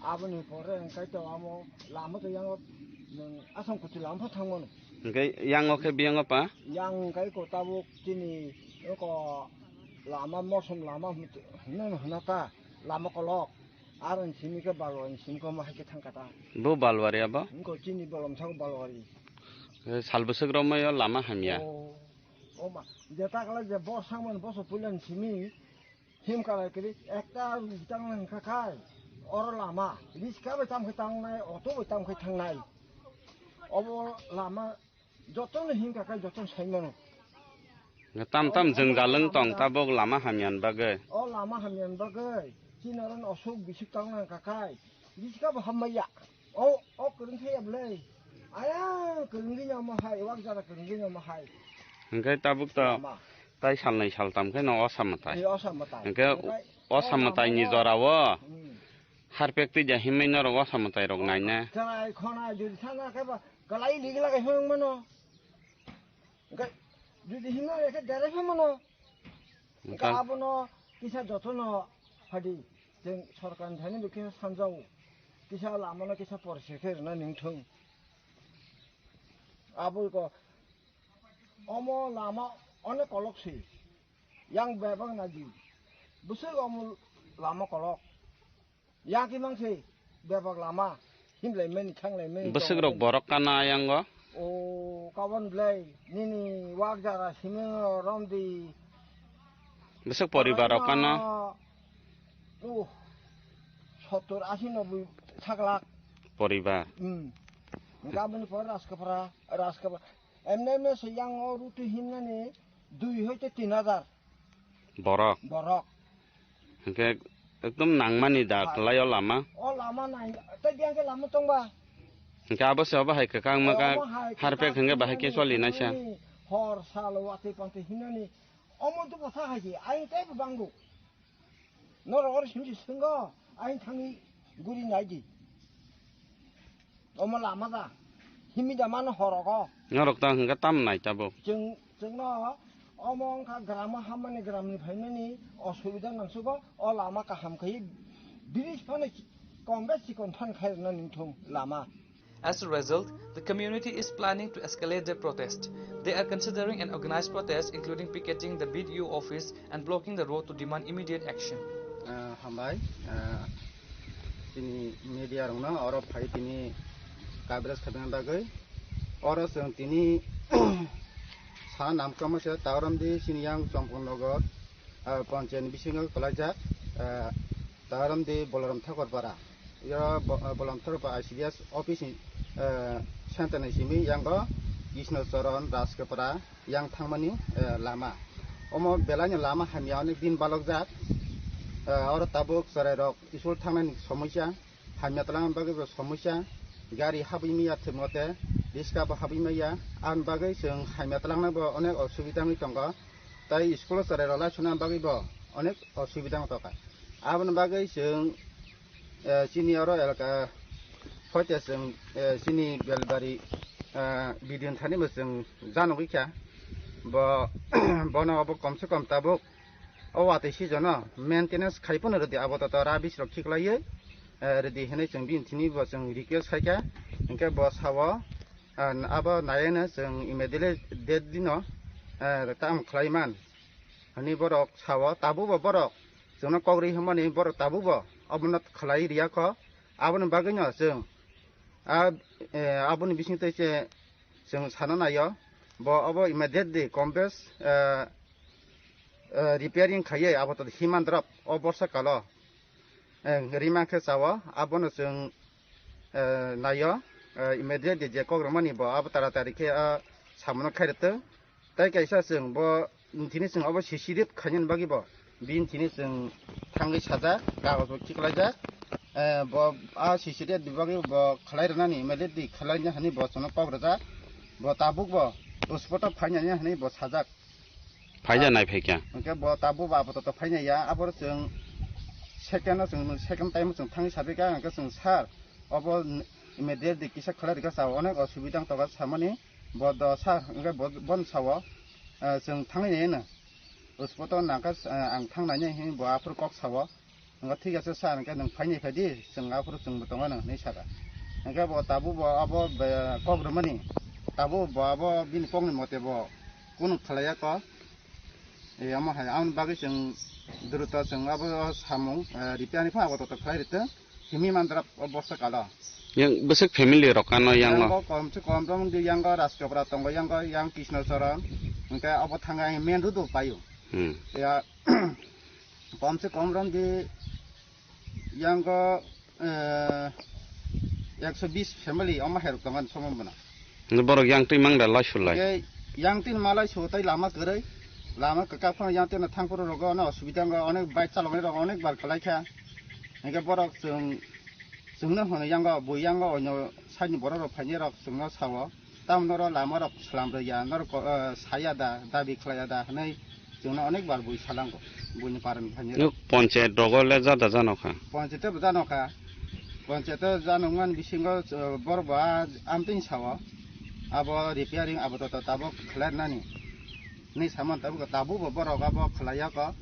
Aboni pore wngkha to amo lama to yango nwng Asam Kuchi lama pho thangmano. Hingke yango khe biyango pa? Yang wngkha ko tabuk chini ko lama mosom lama hwnwi hwnwi hwna ta lama kolok. Aro ni simi khe Balwari ni simi khe omo hai khe thang kha ta. Bo Balwari abo? Wngkha chini bolom thang Balwari. Eh, sal bwswk romwi o lama hamya. O, o ma, je takla je bor sangmani boso puila ni simi him kala kiri ekta rutang nang kha khai. Oro lama, riska bai tam khe tangnai, auto bai tam khe thangnai. Obo lama Jotono hingka khe jotono saimano. Tam tam jwngjal wng tong tabuk lama hamya ni bagwi. O lama hamya ni bagwi. Chini oro no osuk bisik tong nang kha khai. Bisik bo hamya. O, o kwrwng thaya bwlai. Ayang kwrwngwi no mo hai, wak jara kwrwngwi no mo hai. Hingke tabuk to lama. Tai salnwi saltam khe no osa mwtai. Ei osa mwtai. Hingke osa mwtai ni jora o. Hmm. Harpek twi ja himwi norok osa mwtai rok nai na. Chwrai khona jodi sana khe ba kalai ligi lagai phang mano. Hingke jodi himna khe dere phang mano. Hingke abono kisa jotono phadi. Chwng sorkar ni thani bo kisa sanjao. Kisa lamano kisa porse khe rwna ningthung. Abo ko omo lama onek kolok si. Yang bebak na di. Bwswk omo lama kolok. Yang kimang se bebak lama. Himlai mani, thanglai mani, bwswk rok borok kana yang o. O kabon blai. Nini wak jara siming rom di. Bwswk poribar rok kana. Uh, sottor, asi, nobboi sak lak. Poribar. Hmm. Hingke aboni pore Rajkapra, Rajkapra. Emne emne se yang o ruti himnani dui hoite tin hajar. Borok. Borok. Hingke ekdom nangmani da. Ha. Kwlai o lama. O lama nang, tei biyang khe lama tongba. Hingke abo se obo hai kwkang mwkang omo hai harpek kwkang hingke bahai khe hinani choli naisa. Hor salo watwi pantwi hinani omo duko sa hai di, ayang teibo bango. Norok oro simsi swngo, ayang thangwi guri nai di. Omo lama da, himi da mano horogo. Norok ta hingke tam nai tabuk. Chwng, chwngno omo wngkha gramo hammani gramni phaimani osubida nangsugo, o lama kaham khe bridge phano kom bes chikon phan khairokna nungthung lama. As a result, the community is planning to escalate their protest. They are considering an organized protest, including picketing the B D O office and blocking the road to demand immediate action. Ah, hambai, ah, chini media rokno oro phai tini coverage khaina bagwi. Oro chwng tini sa namkama se Taoramdi chini yang Chongpong Nogor, ah, panchayat ni bisingo kwlaijak, ah, Taoramdi Bolaram Thakur Para. Yo bo-, ah, Bolaram Thakur Para I C D S office ni, ah, center ni simi yango Krishna Charan Rajkapara yang thangmani, eh, lama. Omo belaino lama hamya onek din balokjak. Eh, oro tabuk chwrairok school thangnani somosya, hamya twlangna bagwi bo somosya, gari habwi maya thwk mate, riska bo habwi maya, aboni bagwi chwng hamya twlangna bo onek osubida wngwi tongo, tei school o chwrairok laisuna bagwi bo onek osubida wng tongkha. Aboni bagwi chwng, eh, chini oro elaka hoite chwng, eh, chini Belbari, eh, B D O ni thani bo chwng janogwi kha. Bo, bono obo kom se kom tabuk o watwi season o maintenance khai phano rwdi, abo to, to rubbish rok khiklaiwi, eh, rwdi hinwi chwng bini thini bo chwng request khai kha. Hinkhe bo sao, ah, abo naiwi no chwng immediately date dino, eh, tam khlai man. Hani borok sao, tabuk bo borok chwngno kok rwi hwnmani borok tabuk bo obono khlai rwya kho. Aboni bagwino chwng a, eh, aboni bisingtwi se chwng sana naio. Bo obo immediately kom bes, eh, eh, repairing khaiwi abo to himan drop o borsa kalo, eh, rima khe sao, abono chwng, eh, naio, eh, immediately je kok rwmani bo abo taratari khe, ah, samono khairwtwng. Tai kaisa chwng bo, tini chwng obo C C D khainani bagwi bo, bini tini chwng thangwi sajak, kagoj bo khiklaijak. Eh, bo a C C D ni bagwi bo khlai rwnani, immediately khlaina hwnwi bo chwngno kok rwjak. Bo tabuk bo spot o phainani hwnwi bo sajak. Phaija nai phaikha. Hwnkhe bo tabuk bo apatot phainaiya, aboro chwng second o chwng, second time o chwng thangwi sabaikha, hwnkhe chwng sir, obo immediately kisa khlai rwkha, sao onek osubida wng tongkha samani. Bo do sa, hwnkhe bo, bono sao, eh, chwng thangwi naino. Spot o nangkha, eh, ang thang nainai hinwi bo aphuru kok sao. Hwnkhe thik ase sir, hwnkhe nwng phainai phai di, chwng aphuru chwngbo tongo nang hinwi sakha. Hwnkhe bo tabuk bo abo be-, kok rwmani, tabuk bo abo bini kokni mote bo kunu khlaiya kok. E, omo hai, aboni bagwi chwng druto chwng abo samung, eh, repairing phano abo toto khlai rwtwng. Simi mandra o borsa kalo. Yang bwswk family rok ano yang o? Yang o kom se kom rong di, yang o Rajkapra tongo, yang o yang Krishna Charan. Hwnkhe abo thangwi ang main road o paio. Hmm. Ya, kom se kom rong di, yang o, eh, ekso bis family omo hai rok tongo somon bono. Borok yang twi mang da laisu lai. Hwnkhe yang tin malai su tai lama kwrwi. Lama kwkak phano yang tin thangphuru rogo ono osubida wngkha, onek bike chaloknai rok onek bar khlai kha. Hwnkhe borok chwng, chwngno hwnwi yango, bo yango onyo side ni borok rok phainai rok chwngno sao. Tamo norok lama rok slam rwya, norok ko-, eh, saya da, dabi khlaiya da hwnwi chwngno onek bar bui salango, buini parani phainai rok. Nuk ponchayat rogo le jada jano kha. Ponchayat bo jano kha. Ponchayat o jano wngmani bisingo, eh, borok bo a, amtwini sao. Abo repairing abo to, to tabuk khlai nani. Ni saman tabuk, tabuk bo borok abo khlaiya ko.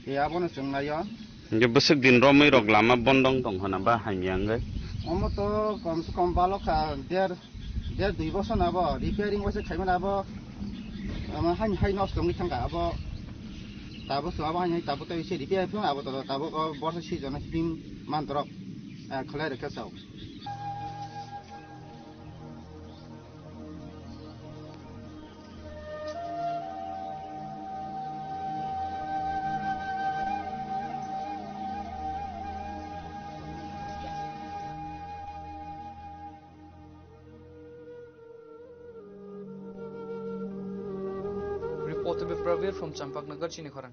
E abono chwng naio. Hingke bwswk din romwi rok lama bondong tong hana ba hamya wngwi? Omo to kom se kom balo kha der, der dui bosor na bo repairing waisa khaimani abo. Ama haini hai nosto wngwi thangkha abo. Tabuk so abo haini hai tabuk tei se repair phano abo to tabuk o borsa season o him mantorok, eh, khlai rwkha sao. Reporter Pravir from Champaknagar, Chinikhorang.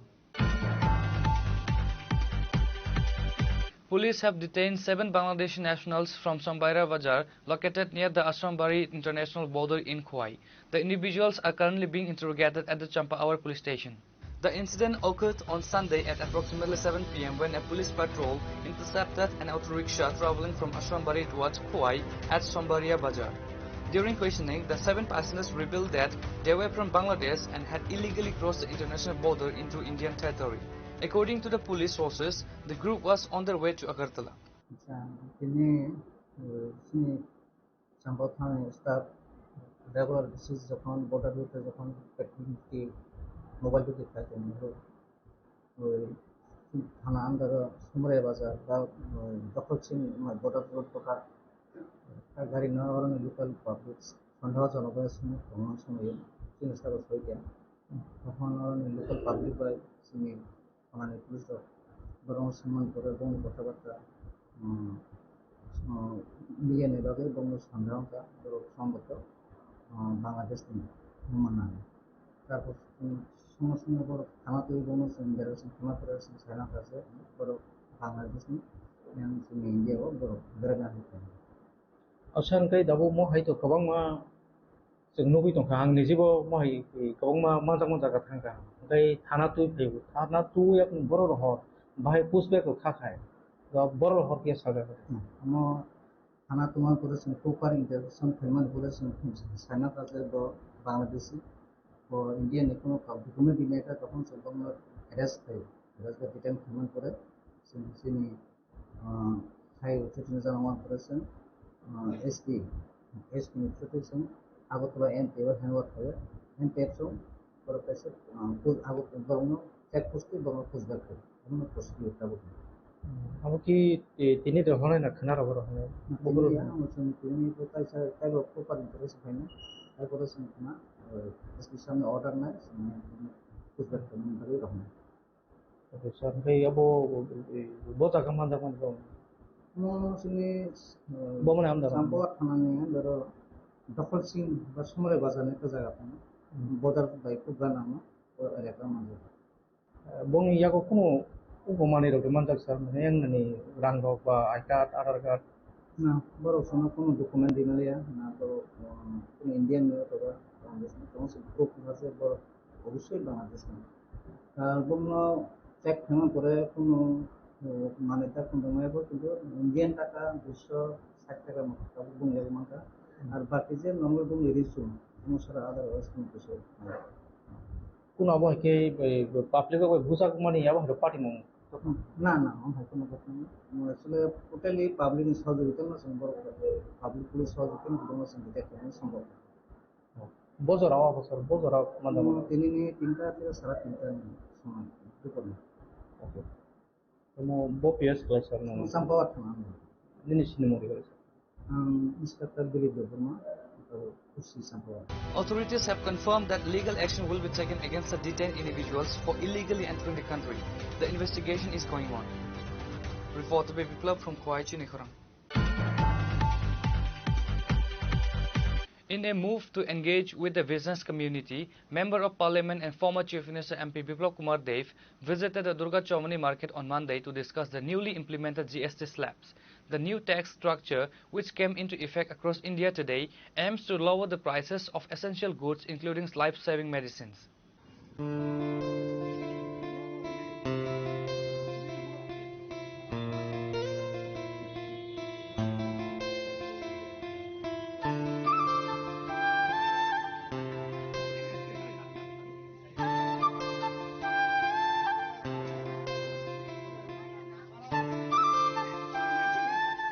Police have detained seven Bangladeshi nationals from Sombaira Bazar, located near the Ashrambari international border in Khowai. The individuals are currently being interrogated at the Champawar police station. The incident occurred on Sunday at approximately seven p m when a police patrol intercepted an auto rickshaw traveling from Ashrambari towards Khowai at Sombaria Bazar. During questioning, the seven passengers revealed that they were from Bangladesh and had illegally crossed the international border into Indian territory. According to the police sources, the group was on their way to Agartala. Acha, tini, eh, sini Champawar thani staff regular basis jokhon border route jokhon patrolling ki mobile duty khai tongmani rok. Oi, thana under o Sombaria Bazar ba, oi, Dokhol Sing, oi, border road tokha. Ta gari no oroni local public sondeho jonok bai simi tongma somoi chini staff o soi kha. Tokhon oroni local public bai simi Thana ni police rok borokno summan pore bongni kotha bata, um, um, media ni bagwi bongno sanda wngkha borok somboto, um, Bangladesh ni wngmani. Tarpor, um, somo somo borok thana twi bongno chwng bera chwng thana pore chwng saina kha je borok Bangladesh ni yang chwng India o borok bera na hinwi. Asha hwnkhe tabuk mo hai to kwbangma Chwng nugwi tongkha, ang nijibo mohai kwbangma manjakma jaga thangkha. Hwnkhe thana twi phaibo, thana twi yakung borok rohor bahai push back rok kha khai. Borok rohor khe sajak. Omo thana tungma pore chwng proper interrogation khaimani pore chwng saina kha je bo Bangladeshi, bo India ni kuno kok document rimani kha, tokon chwng bono arrest khai, arrest khai detain khaimani pore chwng chini Ah, hai uchuti jana wan pore se, ah, S P, S P ni uchuti se, Agartala N P F o handwork khayo, N P F so, pore kaisa, ah, pus-, Agartala borokno check post twi borokno push back khayo, borokno prosecute tabuk. Abo ki, eh, tini dohonai na khna rogo rohonai? Tini ya, ang chwng tini ko kaisa, taibo proper interest khaina, taibo se khna, eh, S P samni order nai, push back khaina bagwi rohonai. Oke, sir, hwnkhe abo, eh, bo jaga manjakmani bo? Omo chini, eh, Bo mani under o? Champawar thanani under o Dokhol Sing ba Sombaria Bazar ni ekta jaga tongo. Hmm. Border bai Kugra namo o elaka manjak. Eh, boni yago kunu ugo manwi rok de manjak, sir, mane yang nani rang rok ba I card, Aadhaar card? Na, borok sono kunu document rinaliya, na borok, um, kunu Indian ni othoba Bangladesh ni, tamo se proof wngkha je borok obviously Bangladesh ni. Ah, bono check khaima pore kunu, uh, manwi ta kunu maya bo kintu Indian taka duiso sait taka motho tabuk bung yagwi mankha. Hmm. Ar baki je normal bung ri sung, bung sara otherwise kunu kisu. Kunu abo hai khe, eh, public rok bai bujak mani abo hai khe party mung. Na, na, omo hai kunu kotha nai. Actually, totally public ni sahajogita no chwng borok, public ni sahajogita no chwng detect khaina sombhob. Bo jora o, bo jora, bo jora o manjak mano. Tini ni tinta thik sara tinta ni soman, dupor ni. Okay. Tamo bo P S khlai sir no? Champawar thana. Nini sinimung ri khlai sir? Ang Inspector Dilip Debbarma, Champawar. Authorities have confirmed that legal action will be taken against the detained individuals for illegally entering the country. The investigation is going on. Reporter Biplab from Khowai, Chinikhorang. In a move to engage with the business community, Member of Parliament and former Chief Minister M P Biplab Kumar Deb visited the Durga Chowmani market on Monday to discuss the newly implemented G S T slabs. The new tax structure, which came into effect across India today, aims to lower the prices of essential goods, including life-saving medicines.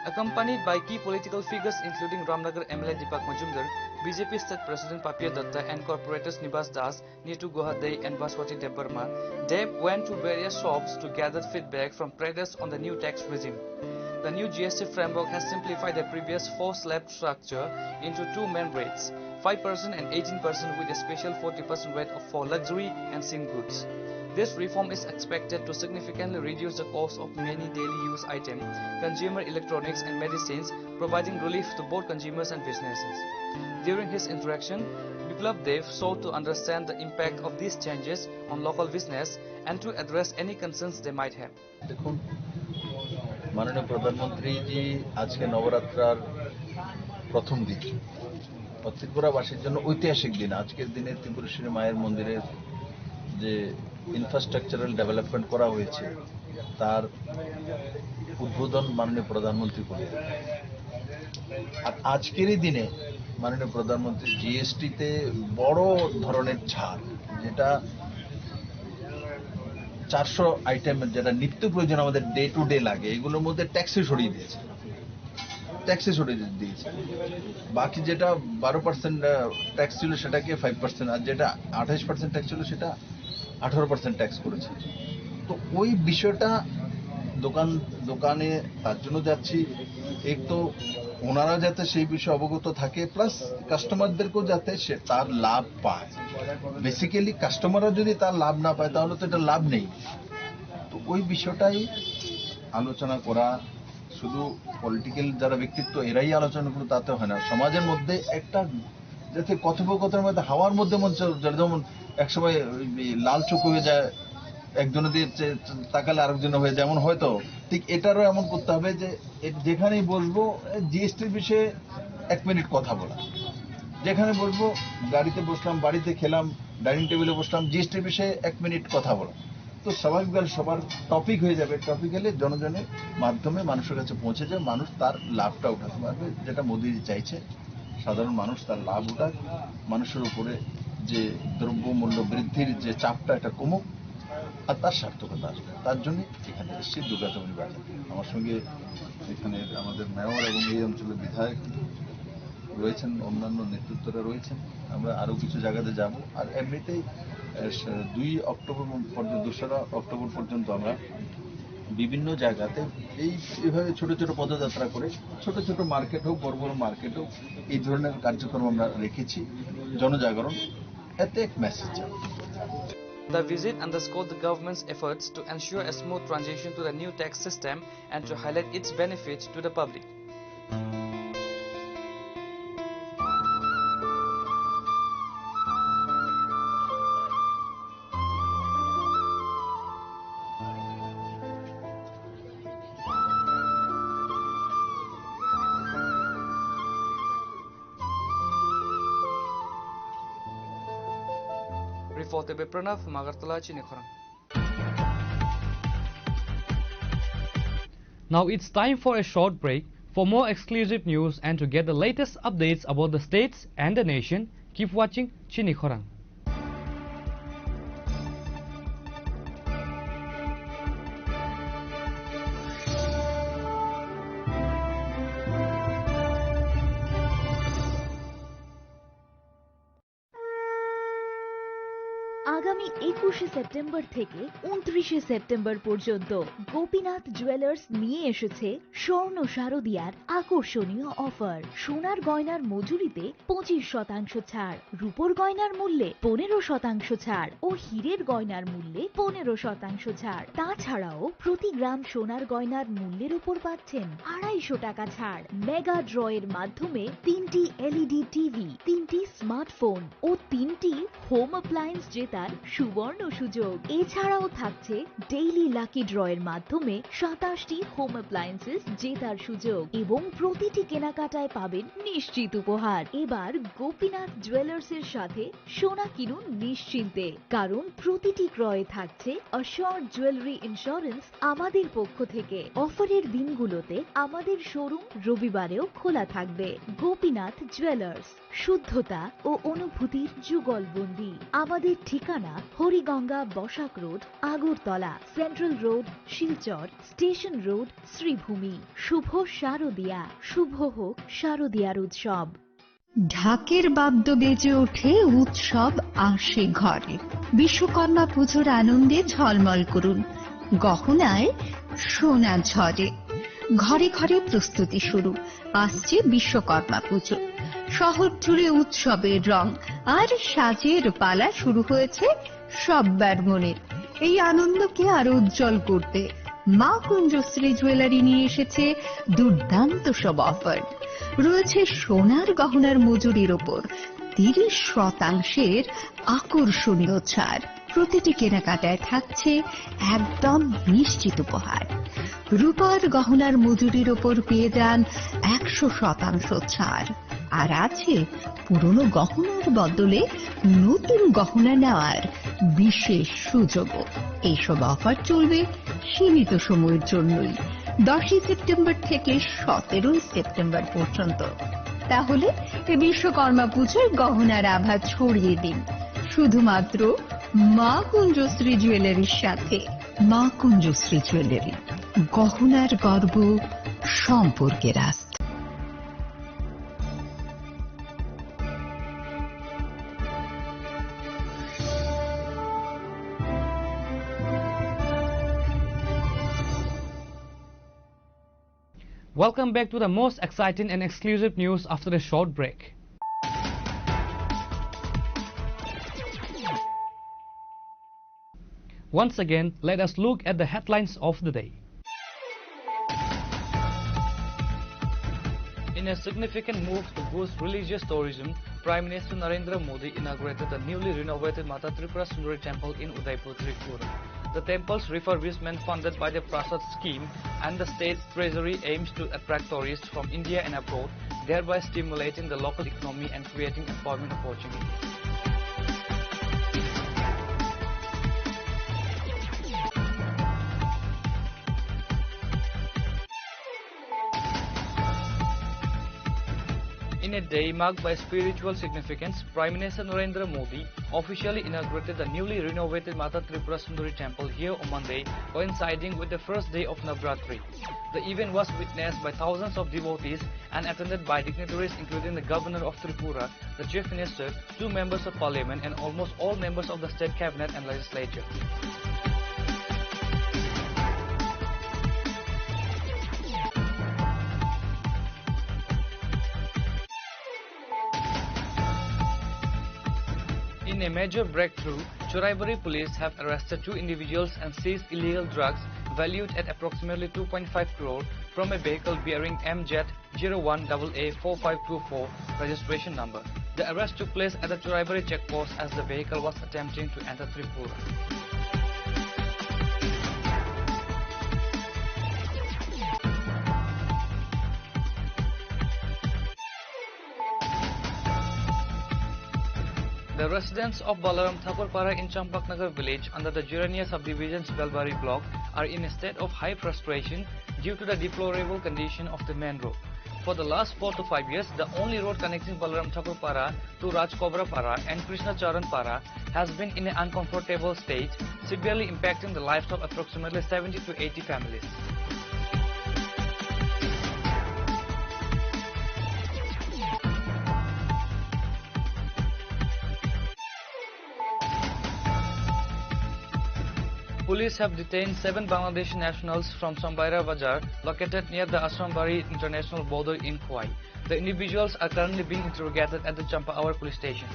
Accompanied by key political figures including Ramnagar M L A Deepak Majumdar, B J P State President Papiya Datta and corporators Nibas Das, Nitu Guha Dey and Baswati Debbarma, Deb went to various shops to gather feedback from traders on the new tax regime. The new G S T framework has simplified the previous four slab structure into two main rates, five percent and eighteen percent, with a special forty percent rate for luxury and seen goods. This reform is expected to significantly reduce the cost of many daily use items, consumer electronics and medicines, providing relief to both consumers and businesses. During his interaction, Biplab Deb sought to understand the impact of these changes on local business and to address any concerns they might have. দেখুন, মাননীয় প্রধানমন্ত্রীজি আজকে নবরাত্রার প্রথম দিন, ও ত্রিপুরাবাসীর জন্য ঐতিহাসিক দিন। আজকের দিনে ত্রিপুরেশ্বরী মায়ের মন্দিরের যে ইনফ্রাস্ট্রাকচারাল ডেভেলপমেন্ট করা হয়েছে, তার উদ্বোধন মাননীয় প্রধানমন্ত্রী করলেন। আর আজকেরই দিনে মাননীয় প্রধানমন্ত্রী জিএসটিতে বড় ধরনের ছাড়, যেটা চারশো আইটেম, যেটা নিত্য প্রয়োজন আমাদের ডে টু ডে লাগে, এগুলোর মধ্যে ট্যাক্সই সরিয়ে দিয়েছে, ট্যাক্সই সরিয়ে দিয়েছে। বাকি যেটা বারো পার্সেন্ট ট্যাক্স ছিল, সেটাকে ফাইভ পার্সেন্ট, আর যেটা আঠাশ পার্সেন্ট ট্যাক্স ছিল, সেটা আঠারো পার্সেন্ট ট্যাক্স করেছে। তো ওই বিষয়টা দোকান, দোকানে তার জন্য যাচ্ছি, এক তো ওনারা যাতে সেই বিষয়ে অবগত থাকে, প্লাস কাস্টমারদেরকেও যাতে সে তার লাভ পায়। বেসিক্যালি কাস্টমাররা যদি তার লাভ না পায়, তাহলে তো এটা লাভ নেই। তো ওই বিষয়টাই আলোচনা করা, শুধু পলিটিক্যাল যারা ব্যক্তিত্ব, এরাই আলোচনা করলো, তাতে হয় না। সমাজের মধ্যে একটা যাতে কথোপকথনের মধ্যে হাওয়ার মধ্যে মন চল-, যেমন একসময় ওই লাল চক্ষু হয়ে যায়, একজনের দিয়ে চে-, তাকালে আরেকজন হয়ে যায়, এমন হয়তো ঠিক এটারও এমন করতে হবে যে এ-, যেখানেই বসবো, জিএসটির বিষয়ে এক মিনিট কথা বলা। যেখানে বসবো, গাড়িতে বসলাম, বাড়িতে খেলাম, ডাইনিং টেবিলে বসলাম, জিএসটির বিষয়ে এক মিনিট কথা বলা। তো স্বাভাবিকভাবে সবার টপিক হয়ে যাবে। টপিক হলে জনজনের মাধ্যমে মানুষের কাছে পৌঁছে যায়, মানুষ তার লাভটা উঠাতে পারবে, যেটা মোদিজি চাইছে। সাধারণ মানুষ তার লাভ উঠাক, মানুষের উপরে যে দ্রব্যমূল্য বৃদ্ধির যে চাপটা, এটা কমুক, আর তার সার্থকতা আসবে। তার জন্য এখানে এসেছি দুর্গাচমনি বাজার। আমার সঙ্গে এখানে আমাদের মেয়র এবং এই অঞ্চলের বিধায়ক রয়েছেন, অন্যান্য নেতৃত্বরা রয়েছেন। আমরা আরও কিছু জায়গাতে যাব। আর এমনিতেই, আহ, স-, দুই অক্টোবর পর্যন্ত, দোসরা অক্টোবর পর্যন্ত আমরা বিভিন্ন জায়গাতে এই, এইভাবে ছোট ছোট পদযাত্রা করে, ছোট ছোট মার্কেট হোক, বড় বড় মার্কেট হোক, এই ধরনের কার্যক্রম আমরা রেখেছি। জনজাগরণ, এতে এক মেসেজ যাবে। The visit underscored the government's efforts to ensure a smooth transition to the new tax system and to highlight its benefits to the public. Reported by Pranav, Magartala, Chini Khorang. Now it's time for a short break. For more exclusive news and to get the latest updates about the states and the nation, keep watching Chini Khorang. আগামী একুশে সেপ্টেম্বর থেকে ঊনত্রিশে সেপ্টেম্বর পর্যন্ত গোপীনাথ জুয়েলার্স নিয়ে এসেছে স্বর্ণ শারদিয়ার আকর্ষণীয় অফার। সোনার গয়নার মজুরিতে পঁচিশ শতাংশ ছাড়, রূপোর গয়নার মূল্যে পনেরো শতাংশ ছাড় ও হীরের গয়নার মূল্যে পনেরো শতাংশ ছাড়। তাছাড়াও প্রতি গ্রাম সোনার গয়নার মূল্যের উপর পাচ্ছেন আড়াইশো টাকা ছাড়। মেগা ড্রয়ের মাধ্যমে তিনটি এলইডি টিভি, তিনটি স্মার্টফোন ও তিনটি হোম অ্যাপ্লায়েন্স জেতার সুবর্ণ সুযোগ। এছাড়াও থাকছে ডেইলি লাকি ড্রয়ের মাধ্যমে সাতাশটি হোম অ্যাপ্লায়েন্সেস জেতার সুযোগ এবং প্রতিটি কেনাকাটায় পাবেন নিশ্চিত উপহার। এবার গোপীনাথ জুয়েলার্সের সাথে সোনা কিনুন নিশ্চিন্তে, কারণ প্রতিটি ক্রয়ে থাকছে অ্যাসিওরড জুয়েলারি ইন্স্যুরেন্স আমাদের পক্ষ থেকে। অফারের দিনগুলোতে আমাদের শোরুম রবিবারেও খোলা থাকবে। গোপীনাথ জুয়েলার্স, শুদ্ধতা ও অনুভূতির যুগলবন্দি। আমাদের ঠিকানা Hariganga Basak road, Agartala, central road, Silchar, station road, Shribhumi. শুভ শারদিয়া, শুভ হোক শারদিয়ার উৎসব। ঢাকের বাদ্য বেজে ওঠে, উৎসব আসে ঘরে। বিশ্বকর্মা পুজোর আনন্দে ঝলমল করুন, গহনায় সোনা ঝরে। ঘরে ঘরে প্রস্তুতি শুরু, আসছে বিশ্বকর্মা পুজো। শহর জুড়ে উৎসবের রং আর সাজের পালা শুরু হয়েছে সব্বার মনে। এই আনন্দকে আরো উজ্জ্বল করতে মা কুঞ্জশ্রী জুয়েলারি নিয়ে এসেছে দুর্দান্ত সব অফার। রয়েছে সোনার গহনার মজুরির ওপর তিরিশ শতাংশের আকর্ষণীয় ছাড়। প্রতিটি কেনাকাটায় থাকছে একদম নিশ্চিত উপহার। রূপার গহনার মজুরির ওপর পেয়ে যান একশো শতাংশ ছাড়। আর আছে পুরনো গহনার বদলে নতুন গহনা নেওয়ার বিশেষ সুযোগও। এইসব অফার চলবে সীমিত সময়ের জন্যই, দশই সেপ্টেম্বর থেকে সতেরোই সেপ্টেম্বর পর্যন্ত। তাহলে এ বিশ্বকর্মা পুজোয় গহনার আভা ছড়িয়ে দিন শুধুমাত্র মা কুঞ্জশ্রী জুয়েলারির সাথে। মা কুঞ্জশ্রী জুয়েলারি, গহনার গর্ব, সম্পর্কের আস্থা। Welcome back to the most exciting and exclusive news after a short break. Once again, let us look at the headlines of the day. In a significant move to boost religious tourism, Prime Minister Narendra Modi inaugurated the newly renovated Mata Tripura Sundari Temple in Udaipur, Tripura. The temple's refurbishment, funded by the Prasad scheme and the state treasury, aims to attract tourists from India and abroad, thereby stimulating the local economy and creating employment opportunities. In a day marked by spiritual significance, Prime Minister Narendra Modi officially inaugurated the newly renovated Mata Tripura Sundari Temple here on Monday, coinciding with the first day of Navratri. The event was witnessed by thousands of devotees and attended by dignitaries including the Governor of Tripura, the Chief Minister, two members of parliament, and almost all members of the state cabinet and legislature. In a major breakthrough, Churaibari police have arrested two individuals and seized illegal drugs valued at approximately two point five crore from a vehicle bearing M Z zero one double A four five two four registration number. The arrest took place at the Churaibari checkpost as the vehicle was attempting to enter Tripura. The residents of Balaram Thakur Para in Champaknagar village under the Jirania subdivision's Belbari block are in a state of high frustration due to the deplorable condition of the main road. For the last four to five years, the only road connecting Balaram Thakur Para to Rajkobra Para and Krishna Charan Para has been in an uncomfortable state, severely impacting the lives of approximately seventy to eighty families. Police have detained seven Bangladeshi nationals from Sambaira Bazar, located near the Ashrambari international border in Khowai. The individuals are currently being interrogated at the Champaawar police station.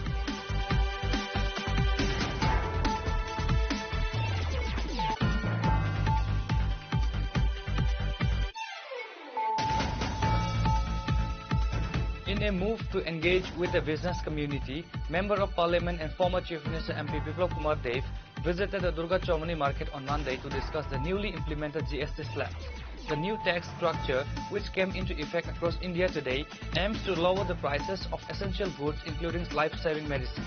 In a move to engage with the business community, Member of Parliament and former Chief Minister M P Biplab Kumar Deb visited the Durga Chowmani market on Monday to discuss the newly implemented G S T slabs. The new tax structure, which came into effect across India today, aims to lower the prices of essential goods, including life-saving medicine.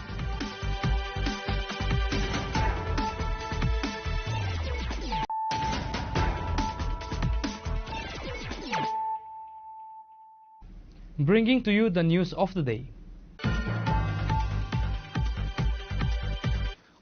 Bringing to you the news of the day.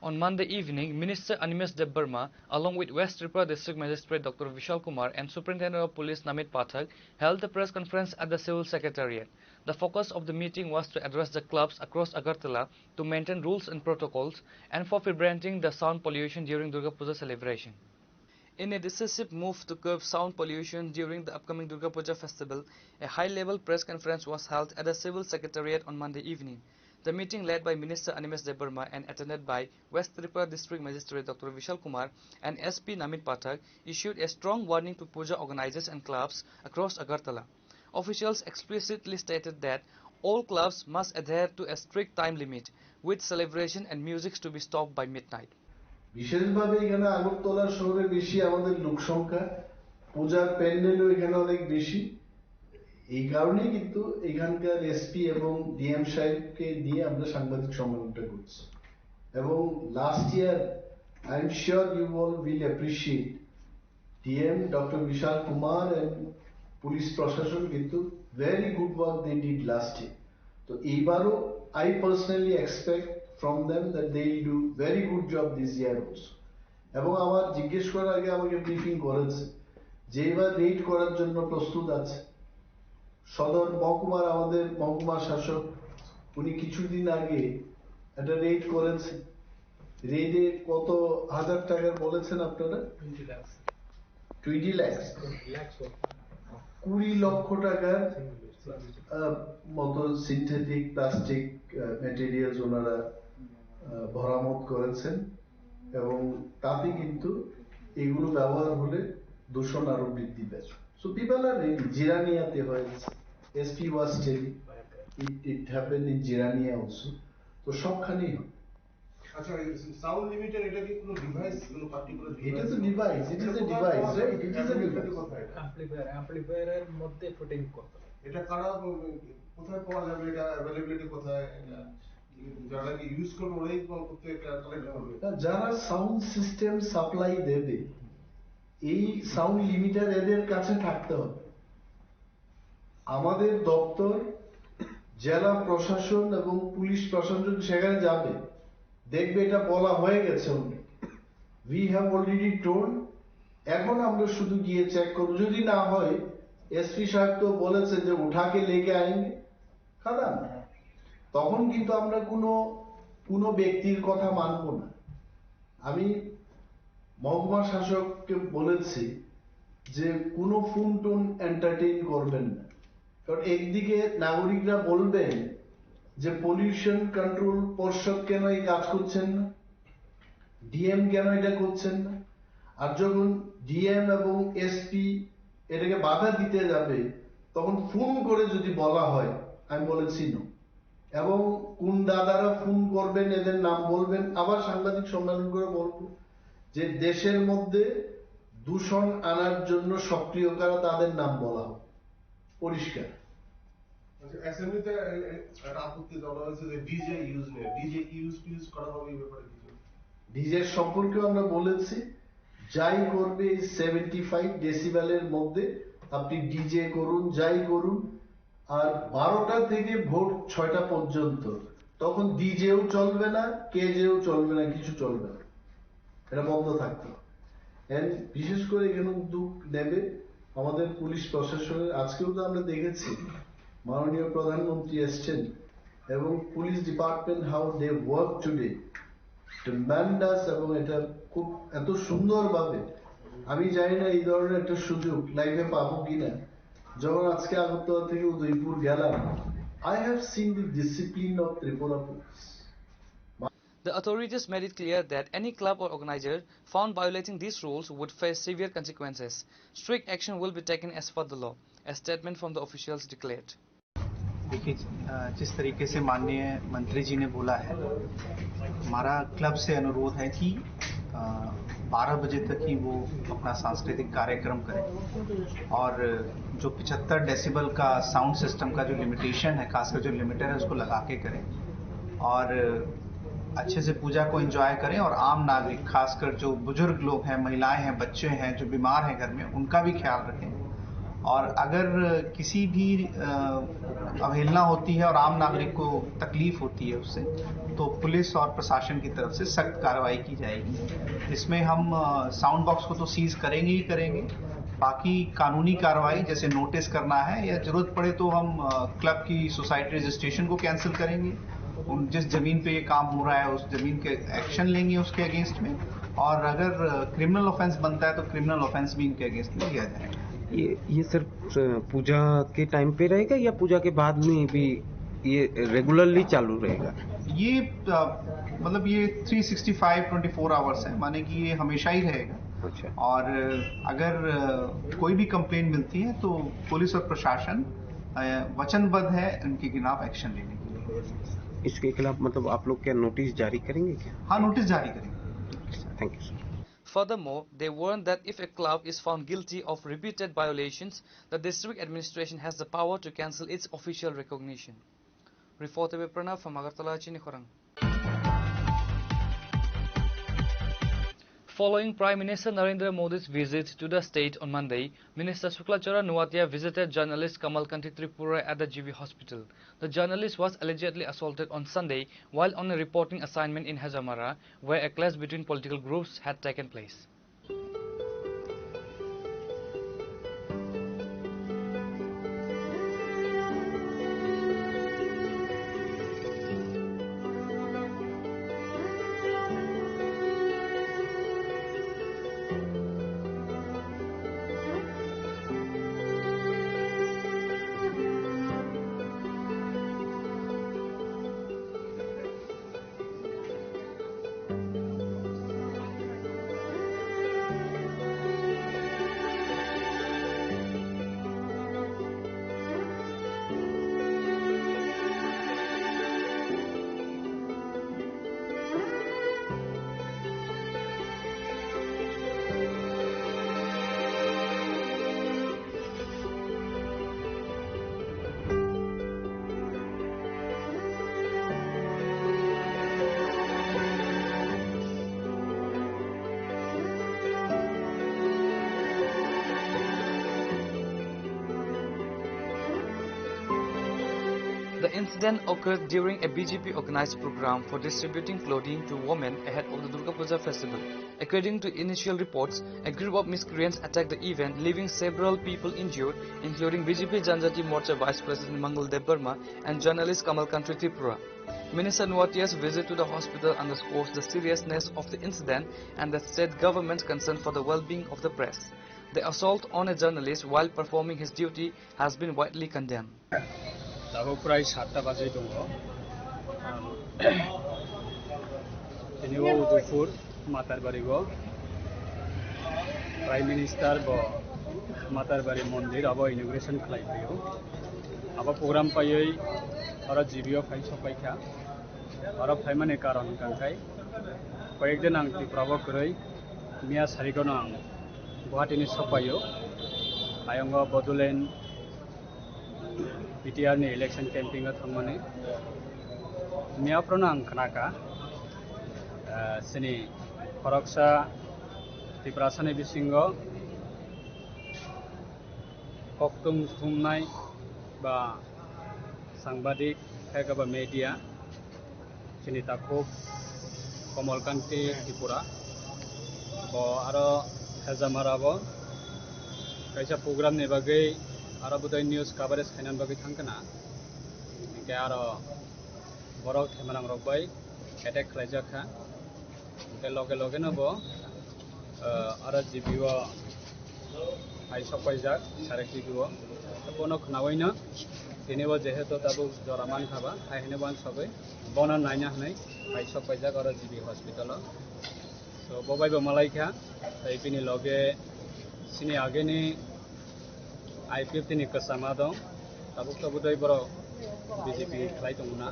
On Monday evening, Minister Animesh Debbarma, along with West Tripura District Magistrate Doctor Vishal Kumar and Superintendent of Police Namit Pathak, held the press conference at the Civil Secretariat. The focus of the meeting was to address the clubs across Agartala to maintain rules and protocols and for preventing the sound pollution during Durga Puja celebration. In a decisive move to curb sound pollution during the upcoming Durga Puja festival, a high-level press conference was held at the Civil Secretariat on Monday evening. The meeting, led by Minister Animesh Debbarma and attended by West Tripura District Magistrate Doctor Vishal Kumar and S P Namit Pathak, issued a strong warning to puja organizers and clubs across Agartala. Officials explicitly stated that all clubs must adhere to a strict time limit, with celebration and music to be stopped by midnight. বিশেষভাবে এখানে আগরতলা শহরে বেশি আমাদের লোক সংখ্যা, পূজার প্যান্ডেলও এখানে অনেক বেশি। এই কারণেই কিন্তু এখানকার এসপি এবং ডিএম সাহেবকে নিয়ে আমরা সাংবাদিক সম্মেলনটা করছি। এবং last year, I am sure you all will appreciate, DM doctor Vishal Kumar and police প্রশাসন কিন্তু very good work they did last year। তো এইবারও I personally expect from them that they will do very good job this year also। এবং আমার জিজ্ঞেস করার আগে আমাকে ব্রিফিং করেছে যে এবার রেইড করার জন্য প্রস্তুত আছে। সদর মহকুমার আমাদের মহকুমা শাসক, উনি কিছুদিন আগে একটা রেইড করেছে। রেইডে কত হাজার টাকার বলেছেন আপনারা? টোয়েন্টি লাখ। কুড়ি লক্ষ টাকার আহ, মতো সিনথেটিক প্লাস্টিক ম্যাটেরিয়ালস ওনারা আহ, বরামদ করেছেন। এবং তাতে কিন্তু এগুলো ব্যবহার হলে দূষণ আরো বৃদ্ধি পায়। So people are ready। জিরানিয়াতে হয়েছে, এসপি ওয়াজ tele, it, it happened in Jirania also। তো সবখানেই হয়। আচ্ছা, সাউন্ড লিমিটার এটা কি কোনো ডিভাইস, কোনো পার্টিকুলার এটা তো device, it is a device, right? It is a device। কোথায় এটা? অ্যাম্পলিফায়ার অ্যাম্পলিফায়ারের মধ্যে ফিটিং করতে হবে। এটা কারা, কোথায় পাওয়া যাবে? এটা অ্যাভেলেবিলিটি কোথায়? এটা যারা কি ইউজ করবে ওরাই করতে এটা কালেক্ট করবে? না, যারা সাউন্ড সিস্টেম সাপ্লাই দেবে, এই সাউন্ড লিমিটার এদের কাছে থাকতে হবে। আমাদের দপ্তর, জেলা প্রশাসন এবং পুলিশ প্রশাসন সেখানে যাবে, দেখবে এটা বলা হয়ে গেছে। We have already told। এখন আমরা শুধু গিয়ে চেক করব, যদি না হয়, এসপি সাহেব তো বলেছেন যে উঠাকে লেকে আইন খাদান, তখন কিন্তু আমরা কোনো কোনো ব্যক্তির কথা মানব না। আমি মহকুমা শাসককে বলেছি যে কোনো ফোন টোন এন্টারটেইন করবেন না, কারণ একদিকে নাগরিকরা বলবেন যে পলিউশন কন্ট্রোল পর্ষদ কেন এই কাজ করছেন না, ডিএম কেন এটা করছেন না। আর যখন ডিএম এবং এসপি এটাকে বাধা দিতে যাবে, তখন ফোন করে যদি বলা হয়, আমি বলেছি নো। এবং কোন দাদারা ফোন করবেন, এদের নাম বলবেন, আবার সাংবাদিক সম্মেলন করে বলবো যে দেশের মধ্যে দূষণ আনার জন্য সক্রিয় কারা, তাদের নাম বলা হোক, পরিষ্কার। আচ্ছা, অ্যাসেম্বলিতে এ- এ- একটা আপত্তি জানানো হয়েছে যে ডিজে ইউজ নিয়ে, ডিজে ইউজ টিউজ করা হবে এই ব্যাপারে কিছু? ডিজে সম্পর্কে আমরা বলেছি, যাই করবে এই সেভেন্টি ফাইভ ডেসিবেলের মধ্যে, আপনি ডিজে করুন, যাই করুন। আর বারোটা থেকে ভোর ছয়টা পর্যন্ত, তখন ডিজেও চলবে না, কেজেও চলবে না, কিছু চলবে না, এটা বন্ধ থাকতে হবে। And বিশেষ করে এখানে উদ্যোগ নেবে আমাদের পুলিশ প্রশাসনের। আজকেও তো আমরা দেখেছি মাননীয় প্রধানমন্ত্রী এসছেন এবং police department, how they work today, tremendous. এবং এটা খুব এত সুন্দরভাবে, আমি জানি না এই ধরনের একটা সুযোগ লাইফে পাবো কিনা। যখন আজকে আগরতলা থেকে উদয়পুর গেলাম, I have seen the discipline of Tripura police। The authorities made it clear that any club or organizer found violating these rules would face severe consequences. Strict action will be taken as per the law, a statement from the officials declared. देखिए, अ, जिस तरीके से माननीय मंत्री जी ने बोला है, हमारा क्लब से अनुरोध है कि, अ, बारह बजे तक ही वो अपना सांस्कृतिक कार्यक्रम करें और जो पचहत्तर डेसिबल का साउंड सिस्टम का जो लिमिटेशन है, खासकर जो लिमिटर है, उसको लगा के करें और अच्छे से पूजा को एंजॉय करें। और आम नागरिक, खासकर जो बुजुर्ग लोग हैं, महिलाएं हैं, बच्चे हैं, जो बीमार हैं घर में, उनका भी ख्याल रखें। और अगर किसी भी, अ, अवहेलना होती है और आम नागरिक को तकलीफ होती है उससे, तो पुलिस और प्रशासन की तरफ से सख्त कार्रवाई की जाएगी। इसमें हम, अ, साउंड बॉक्स को तो सीज करेंगे ही करेंगे, बाकी कानूनी कार्रवाई जैसे नोटिस करना है या जरूरत पड़े तो हम, अ, क्लब की सोसाइटी रजिस्ट्रेशन को कैंसिल करेंगे। उन, जिस जमीन पे ये काम हो रहा है, उस जमीन के एक्शन लेंगे उसके अगेंस्ट में, और अगर, अ, क्रिमिनल ऑफेंस बनता है तो क्रिमिनल ऑफेंस भी इनके अगेंस्ट में लिया जाएगा। ये ये सर, अ, पूजा के टाइम पे रहेगा या पूजा के बाद में भी ये रेगुलरली चालू रहेगा? ये, अ, मतलब, ये three sixty five twenty four hours है, माने कि ये हमेशा ही रहेगा। अच्छा। और अगर, अ, कोई भी कंप्लेंट मिलती है तो पुलिस और प्रशासन, अ, वचनबद्ध है उनके खिलाफ एक्शन लेने के लिए। इसके खिलाफ, मतलब, आप लोग क्या नोटिस जारी करेंगे क्या? हाँ, नोटिस जारी करेंगे। Thank you, sir. Furthermore, they warned that if a club is found guilty of repeated violations, the district administration has the power to cancel its official recognition. Reporter Pranav from Agartala, Chini Khorang. Following Prime Minister Narendra Modi's visit to the state on Monday, Minister Suklachara Nuatia visited journalist Kamal Kanti Tripura at the G B hospital. The journalist was allegedly assaulted on Sunday while on a reporting assignment in Hajamara, where a clash between political groups had taken place. The incident occurred during a B J P organized program for distributing clothing to women ahead of the Durga Puja festival. According to initial reports, a group of miscreants attacked the event, leaving several people injured, including B J P Janjati Morcha Vice President Mangal Debbarma and journalist Kamal Kanti Tripura. Minister Nuatia's visit to the hospital underscores the seriousness of the incident and the state government's concern for the well-being of the press. The assault on a journalist while performing his duty has been widely condemned. Tabuk prai satta bajai tongo. Tini o Udaipur Matarbari o Prime Minister bo Matarbari mondir abo inauguration khlai phaio. Abo program paiwi oro G B o phai sok paikha. Oro phaimani karon hwnkha khe koyekdin ang Tripura o kwrwi, miya sarigono ang Guwahati ni sok paio. Ayongo Bodoland B T R ni election campaign o thangmani. Miya phano ang khnakha, ah, chini khoroksa Tiprasa ni bisingo koktwng thumnai ba sangbadik khe ba media chini takhuk Komal Kanti Tripura bo aro Hajamara bo kaisa program ni bagwi aro bodai news coverage khaina bagwi thangkha na, hinkhe aro borok themarang rok bai attack khlaijak kha, hinkhe loge loge no bo, ah, aro G B o hai sok paijak, Sarek G B o. Bono khnaui no tini bo jehetu tabuk jora mankha ba, hai hwnwi uansugui bono naina hwnwi hai sok paijak oro G B hospital o. So, bo bai bo malai kha, tei bini loge chini ageni I P F T ni kwchama dong. Tabuk tabuk dai borok B J P khlai tongo na.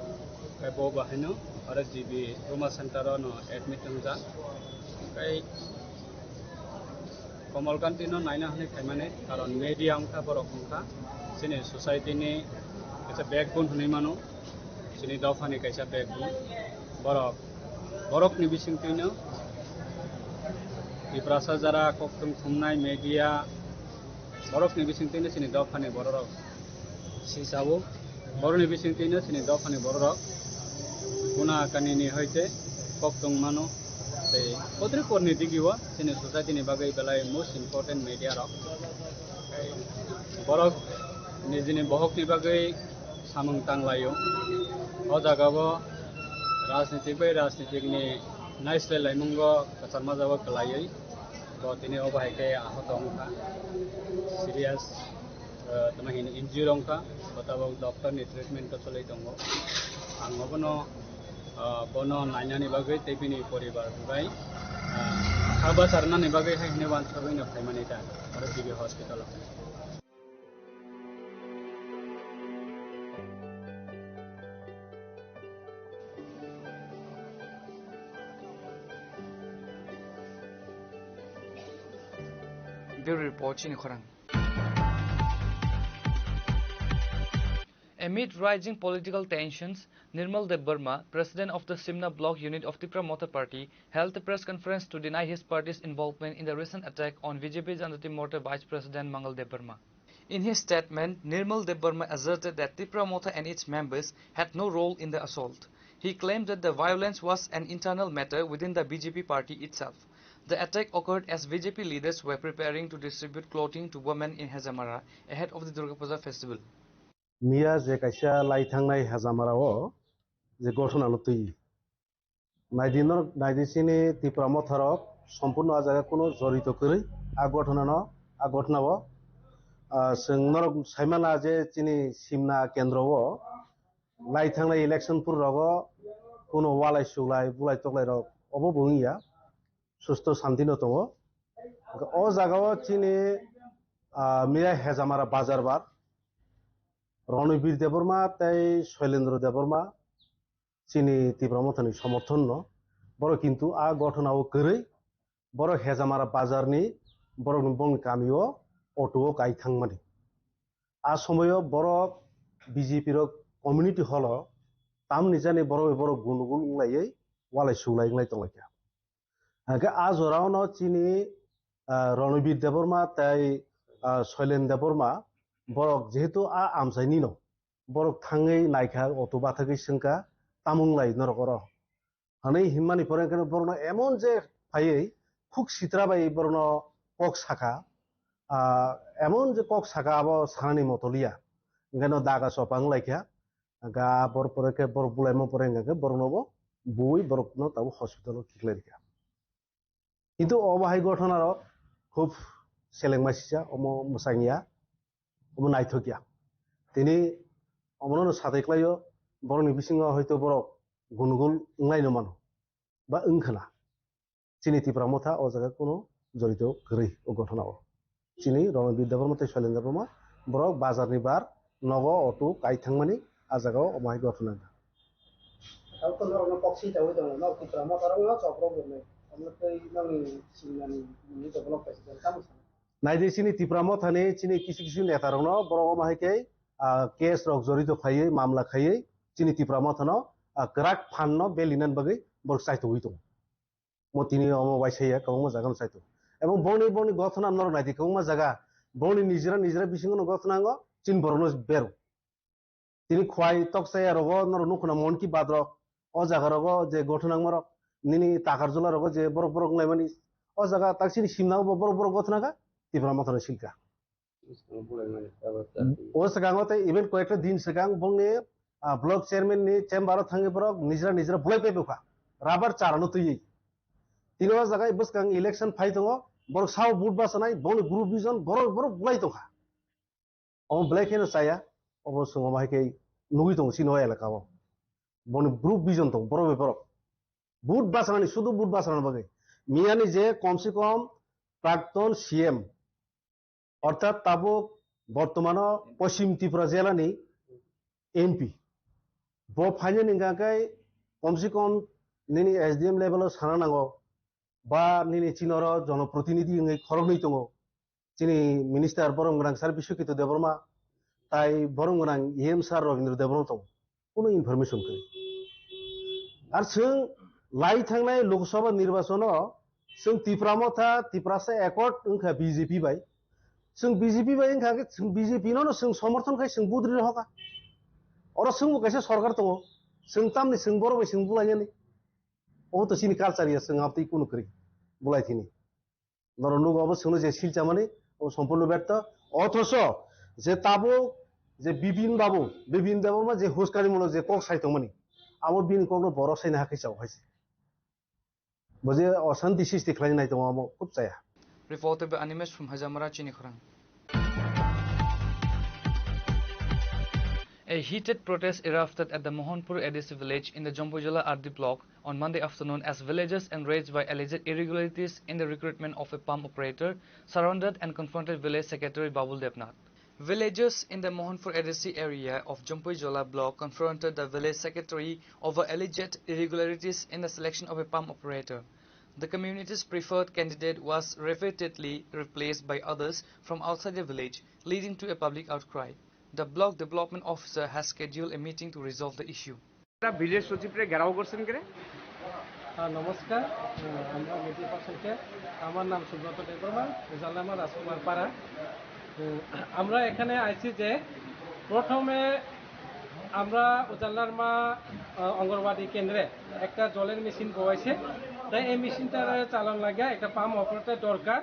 Khe bo bahaino oro G B trauma center o no admit wngjak. Khe Komal Kanti no naina hwnwi phaimani, karon media wngkha, borok wngkha chini society ni kaisa backbone hwnwi mano, chini dopha ni kaisa backbone. Borok, borok ni bisingtwi no Tiprasa jara koktwng thumnai media, borok ni bisingtwi no chini dopha ni borok rok si sao. Borok ni bisingtwi no chini dopha ni borok rok kuna kani ni hoite koktwng mano. Tei kotri korni digi o chini society ni bagwi belai most important media rok. Tei borok nijini bohok ni bagwi samung tang lai o. O jaga o rajnitik bai rajnitik ni naislai laimungo kwchangma jaga o kwlaiwi bo tini obo hai khe ahot wngkha, serious, eh, tamo hini injury wngkha, bo tabok doctor ni treatment o choli tongo. Ang obono, eh, bono nainani bagwi tei bini poribar bai, eh, kha bacharnani bagwi hai hwnwi uansugui no phaimani ta oro G B hospital o. Bureau Report, chini khorang. Amid rising political tensions, Nirmal Debbarma, president of the Simna Block unit of Tipra Motha Party, held a press conference to deny his party's involvement in the recent attack on B J P Janjati Morcha Vice President Mangal Debbarma. In his statement, Nirmal Debbarma asserted that Tipra Motha and its members had no role in the assault. He claimed that the violence was an internal matter within the B J P party itself. The attack occurred as B J P leaders were preparing to distribute clothing to women in Hejamara ahead of the Durga Puja festival. Miya je kaisa lai thangnai Hejamara o je gothona no twi. Naidi norok, naidi chini Tipra Motharok sompurno a jaga kuno jorito kwrwi a gothona no, a gothona o. Ah, chwng norok saimana je chini Simna kendro o lai thangnai election pur rogo kuno walai suglai bulai toklai rok obo bo wngya, susto santi no tongo. O jaga o chini, ah, miya Hejamara bazar bar Ronibir Debbarma tei Soilendra Debbarma chini Tipra Mothani somorthon no, borok kintu a gothona o kwrwi borok Hejamara bazar ni borok ni bongni kami o auto o kai thangmani. A somoyo borok B J P rok community hall o tamni jani borok bai borok gundugul wnglaiwi walai suglai wnglai tonglaikha. Hake a jora o no chini, ah, Ronibir Debbarma tei, ah, Soilen Debbarma borok jehetu a amchaini no borok thangwi naikha auto bathagwi swngkha tamung lai norok oro. Hanwi hinmani pore hwnkhe borokno emon je phaiwi khuk sitra bai borokno kok sakha, ah, emon je kok sakha abo sanani motoliya. Hwnkhe no daga chopa wnglaikha, ga bor pore khe borok bulaima pore hwnkhe borokno bo buwi borokno tabuk hospital o khiklai rikha. Kintu obo hai gothona rok khub selengma sisa, omo mwsangya, omo naithokya. Tini omono no satai klaio, borokni bisingo hoito borok gunugul wnglaino mano ba wngkhana. Chini Tipra Motha o jaga kuno jorito kwrwi o gothona o. Chini Ronibir Debbarma tei Soilendra Debbarma borok bazar ni bar nogo auto kai thangmani a jaga o omo hai gothona wngkha. Tamo khe norokno kok swi tangwi tongo, nok Tipra Motha rokno chopro bwrwnwi. Omo tei nokni Simnani nini develop kaisa tamo sana. Naidi chini Tipra Mothani chini kisu kisu neta rokno borok omo hai khe, ah, case rok jorito khaiwi, mamla khaiwi chini Tipra Mothano, ah, kwrak phan no beli nan bagwi borok chaitogwi tongo. Mo tini omo waisa ya kwbangma jaga no chaito. Ebong bongni, bongni gothona norok naidi kwbangma jaga, bongni nijera, nijera bisingo no gothona ango, chini borok no beru. Tini khwai tok chaya rogo norok nukhuna Mon Ki Baat rok, o jaga rogo je gothona angma rok, nini takar jula rogo je borok borok wnglaimani, o jaga tak chini Simna o bo borok borok gothona kha, Tipra Mothano silka. O swkango tei even koyekta din swkang bongni, ah, block chairman ni chamber o thangwi borok nijra nijra bulai pai bukha, rubber chara no twiwi. Tini o jaga bwskang election phai tongo, borok sao vote bachanai, bongni group vision borok borok bulai tongkha. Omo belai kheno chaya, obo chwng omo hai khe nugwi tongo chini o elaka o. Boni group vision tongo, borok bai borok. Vote bachanani, sudu vote bachanani bagwi. Miyani je kom se kom prakton C M, orthat tabuk bortomano Poschim Tripura jela ni M P. Bo phainani hwnkha khe kom se kom nini S D M level o sana nango, ba nini chini oro jonoprotinidhi wngwi khoroknwi tongo. Chini minister borom gwnang sir Biswakito Debbarma, tai borom gwnang E M sir Rabindra Debbarma tongo. Kuno information kwrwi. Ar chwng lai thangnai Lok Sabha nirbachon o chwng Tipra Motha, Tiprasa accord wngkha B J P bai. Chwng B J P bai wngkha khe chwng B J P no no chwng somorthon khai chwng budri rohokha. Oro chwngbo kaisa sorkar tongo. Chwng tamni chwng borok bai chwng bulainani. Obo to chini culture ya, chwng abtwi kuno kwrwi bulai thini. Norok nugo obo chwngno je silchamani, obo sompurno berto. Othocho je tabuk je Bipin Babu, Bipin Debbarma je huskanimano je kok sai tongmani, abo bini kokno borok saina hakhe chao hai se. Bo je oshanti sristi khlaina nai tongo, amo khub chaya. Reported by Animesh from Hajamara, Chinikhorang. A heated protest erupted at the Mohanpur A D C village in the Jompuijola R D block on Monday afternoon as villagers, enraged by alleged irregularities in the recruitment of a pump operator, surrounded and confronted village secretary Babul Debnath. Villagers in the Mohanpur A D C area of Jompuijola block confronted the village secretary over alleged irregularities in the selection of a pump operator. The community's preferred candidate was repeatedly replaced by others from outside the village, leading to a public outcry. The block development officer has scheduled a meeting to resolve the issue. আপনারা ভিলেজ সচিবরে ঘেরাও করছেন কেন? হ্যাঁ, নমস্কার। আহ, আমরা মিডিয়া পার্সনকে, আমার নাম সুব্রত দেববর্মা, উজালনামা রাজকুমার পাড়া। উম, আমরা এখানে আইছি যে প্রথমে আমরা উজালনামা, আহ, অঙ্গনবাড়ি কেন্দ্রে একটা জলের মেশিন বওয়াইছে, তাই এই মেশিনটার চালন লাগে একটা পাম্প অপারেটর দরকার।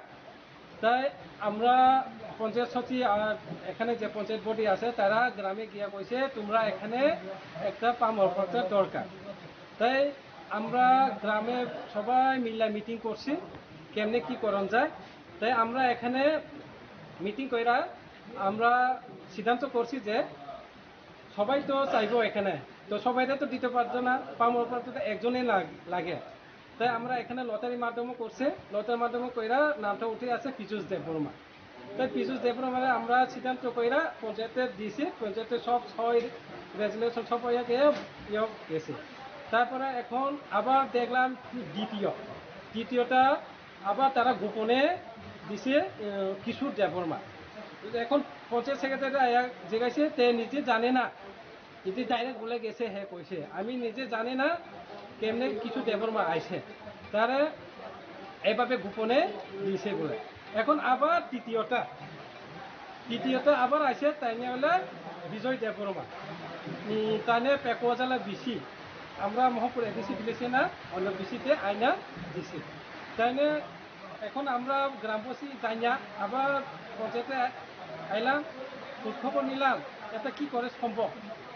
তাই আমরা পঞ্চায়েত সচিব আর এখানে যে পঞ্চায়েত বডি আছে, তারা গ্রামে গিয়া কইছে, "তোমরা এখানে একটা পাম্প অপারেটর দরকার।" তাই আমরা গ্রামে সবাই মিল্লা মিটিং করছি, কেমনে কি করণ যায়। তাই আমরা এখানে মিটিং কইরা আমরা সিদ্ধান্ত করছি যে সবাই তো চাইবো এখানে, তো সবাইরে তো দিতে পারতো না, পাম্প অপারেটর তো একজনই লাগ-, লাগে। তাই আমরা এখানে লটারির মাধ্যমে করছে, লটারির মাধ্যমে কইরা নামটা উঠে আছে পীযুষ দেববর্মা। তাই পীযুষ দেববর্মারে আমরা সিদ্ধান্ত কইরা পঞ্চায়েতে দিছি, পঞ্চায়েতে সব ছয় রেজুলেশন সব হয়ে গিয়ে ইয়ে গেছে। তারপরে এখন আবার দেখলাম দ্বিতীয়, দ্বিতীয়টা আবার তারা গোপনে দিছে, আহ, কিশোর দেববর্মা। এখন পঞ্চায়েত সেক্রেটারি আয়া জিজ্ঞাসে, তে নিজে জানে না, যদি ডাইরেক্ট বলে গেছে, হ্যাঁ কইছে, আমি নিজে জানি না কেমনে কিছু দেববর্মা আইছে, তারা এভাবে গোপনে দিছে বলে। এখন আবার তৃতীয়টা, তৃতীয়টা আবার আইছে, তাই নিয়ে হলে বিজয় দেববর্মা। উম, তাই নিয়ে পেকুয়াজালা বিসি, আমরা মোহনপুর এডিসি ভিলেজে না, অন্য বিসিতে আইনা দিছে। তাই নিয়ে এখন আমরা গ্রামবাসী জানিয়া আবার পঞ্চায়েতে আইলাম, খোঁজ খবর নিলাম, এটা কি করে সম্ভব,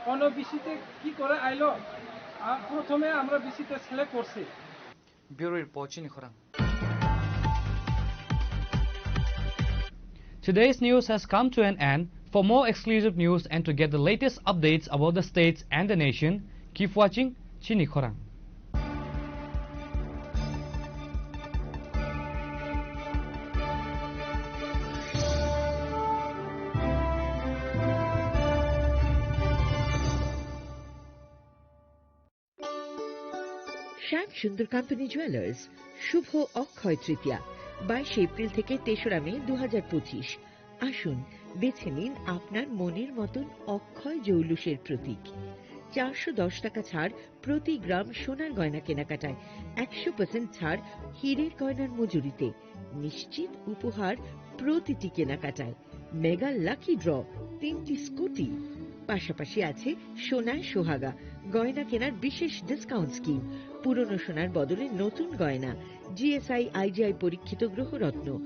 অন্য বিসিতে কি করে আইলো। আ, প্রথমে আমরা বিসিতে সিলেক্ট করছি। Bureau report, Chini Khorang. Today's news has come to an end. For more exclusive news and to get the latest updates about the states and the nation, keep watching Chini Khorang. শ্যাম সুন্দর company jewellers, শুভ অক্ষয় তৃতীয়া, বাইশে এপ্রিল থেকে তেসরা মে দু হাজার পঁচিশ। আসুন, বেছে নিন আপনার মনের মতন অক্ষয় জৌলুসের প্রতীক। চারশো দশ টাকা ছাড় প্রতি গ্রাম সোনার গয়না কেনাকাটায়, একশো পার্সেন্ট ছাড় হীরের গয়নার মজুরিতে, নিশ্চিত উপহার প্রতিটি কেনাকাটায়। মেগা লাকি ড্র, তিনটি স্কুটি, পাশাপাশি আছে সোনায় সোহাগা, গয়না কেনার বিশেষ ডিসকাউন্ট স্কিম, পুরনো সোনার বদলে নতুন গয়না, জিএসআই আইজিআই পরীক্ষিত গ্রহরত্ন,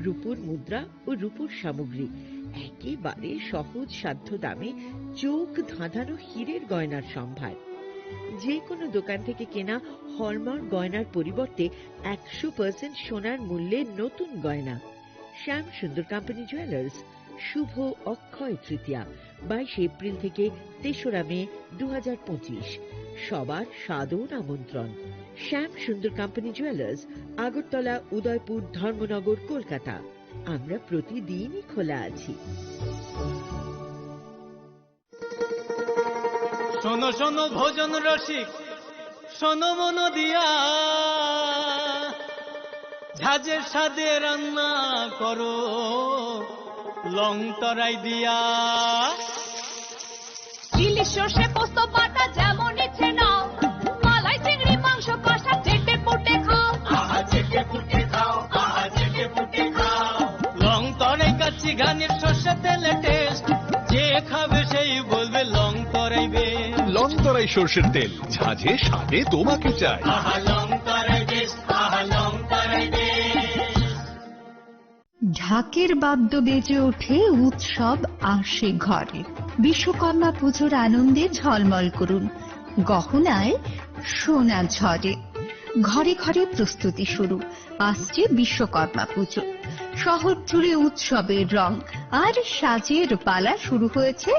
রূপোর মুদ্রা ও রূপোর সামগ্রী, একেবারে সহজ সাধ্য দামে চোখ ধাঁধানো হীরের গয়নার সম্ভার। যে কোনো দোকান থেকে কেনা হলমার্ক গয়নার পরিবর্তে একশো পার্সেন্ট সোনার মূল্যে নতুন গয়না। শ্যাম সুন্দর কোম্পানি জুয়েলার্স, শুভ অক্ষয় তৃতীয়া, বাইশে এপ্রিল থেকে তেসরা মে দু হাজার পঁচিশ। সবার সাদর আমন্ত্রণ। শ্যাম সুন্দর কোম্পানি জুয়েলার্স, আগরতলা, উদয়পুর, ধর্মনগর, কলকাতা। আমরা প্রতিদিনই খোলা আছি। শোনো শোনো ভোজন রসিক, শোনো মন দিয়া, ঝাঁঝে স্বাদে রান্না করো লং তরাই দিয়া। ইলিশ সর্ষে পোস্ত বাটা যেমন ইচ্ছে নাও, মালাই চিংড়ি মাংস কষা চেটে পুটে খাও। আহা চেটে পুটে খাও, আহা চেটে পুটে খাও। লং তরাই কাচ্চি ঘানির সর্ষে তেলে টেস্ট, যে খাবে সেই বলবে লং তরাই বেস্ট। লং তরাই সর্ষের তেল, ঝাঁঝে স্বাদে তোমাকে চাই। আহা লং তরাই বেস্ট, আহা লং তরাই বেস্ট। ঢাকের বাদ্য বেজে ওঠে, উৎসব আসে ঘরে। বিশ্বকর্মা পুজোর আনন্দে ঝলমল করুন, গহনায় সোনা ঝরে। ঘরে ঘরে প্রস্তুতি শুরু, আসছে বিশ্বকর্মা পুজো। শহর জুড়ে উৎসবের রং আর সাজের পালা শুরু হয়েছে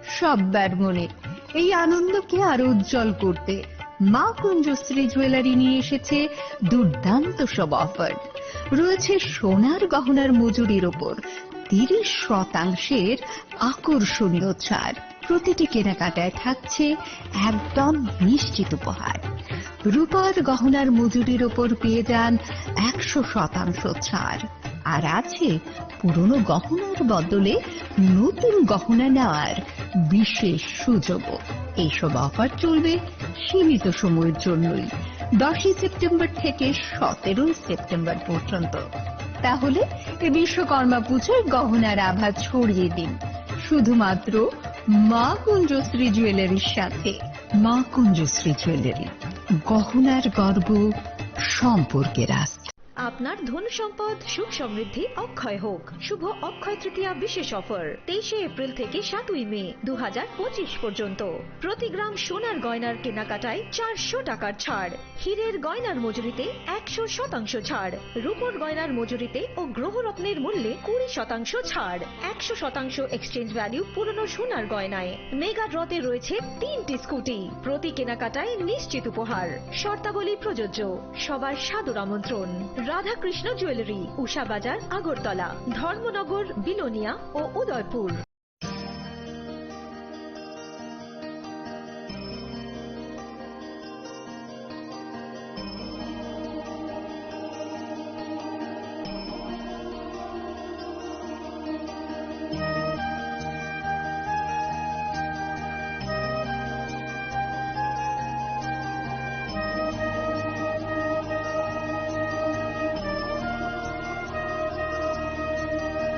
সব্বার মনে। এই আনন্দকে আরো উজ্জ্বল করতে মা কুঞ্জশ্রী জুয়েলারি নিয়ে এসেছে দুর্দান্ত সব অফার। রয়েছে সোনার গহনার মজুরির ওপর তিরিশ শতাংশের আকর্ষণীয় ছাড়। প্রতিটি কেনাকাটায় থাকছে একদম নিশ্চিত উপহার। রূপার গহনার মজুরির ওপর পেয়ে যান একশো শতাংশ ছাড়। আর আছে পুরনো গহনার বদলে নতুন গহনা নেওয়ার বিশেষ সুযোগও। এইসব অফার চলবে সীমিত সময়ের জন্যই, দশই সেপ্টেম্বর থেকে সতেরোই সেপ্টেম্বর পর্যন্ত। তাহলে এ বিশ্বকর্মা পুজোয় গহনার আভা ছড়িয়ে দিন শুধুমাত্র মা কুঞ্জশ্রী জুয়েলারির সাথে। মা কুঞ্জশ্রী জুয়েলারি, গহনার গর্ব, সম্পর্কের আস্থা। আপনার ধন সম্পদ সুখ সমৃদ্ধি অক্ষয় হোক। শুভ অক্ষয় তৃতীয়া বিশেষ অফার, তেইশে এপ্রিল থেকে সাতই মে দু হাজার পঁচিশ পর্যন্ত। প্রতি গ্রাম সোনার গয়নার কেনাকাটায় চারশো টাকার ছাড়, হীরের গয়নার মজুরিতে একশো শতাংশ ছাড়, রূপোর গয়নার মজুরিতে ও গ্রহরত্নের মূল্যে কুড়ি শতাংশ ছাড়, একশো শতাংশ এক্সচেঞ্জ ভ্যালু পুরনো সোনার গয়নায়। মেগা ড্রতে রয়েছে তিনটি স্কুটি, প্রতি কেনাকাটায় নিশ্চিত উপহার। শর্তাবলী প্রযোজ্য। সবার সাদর আমন্ত্রণ। রাধাকৃষ্ণ জুয়েলারি, উষা বাজার, আগরতলা, ধর্মনগর, বিলোনিয়া ও উদয়পুর।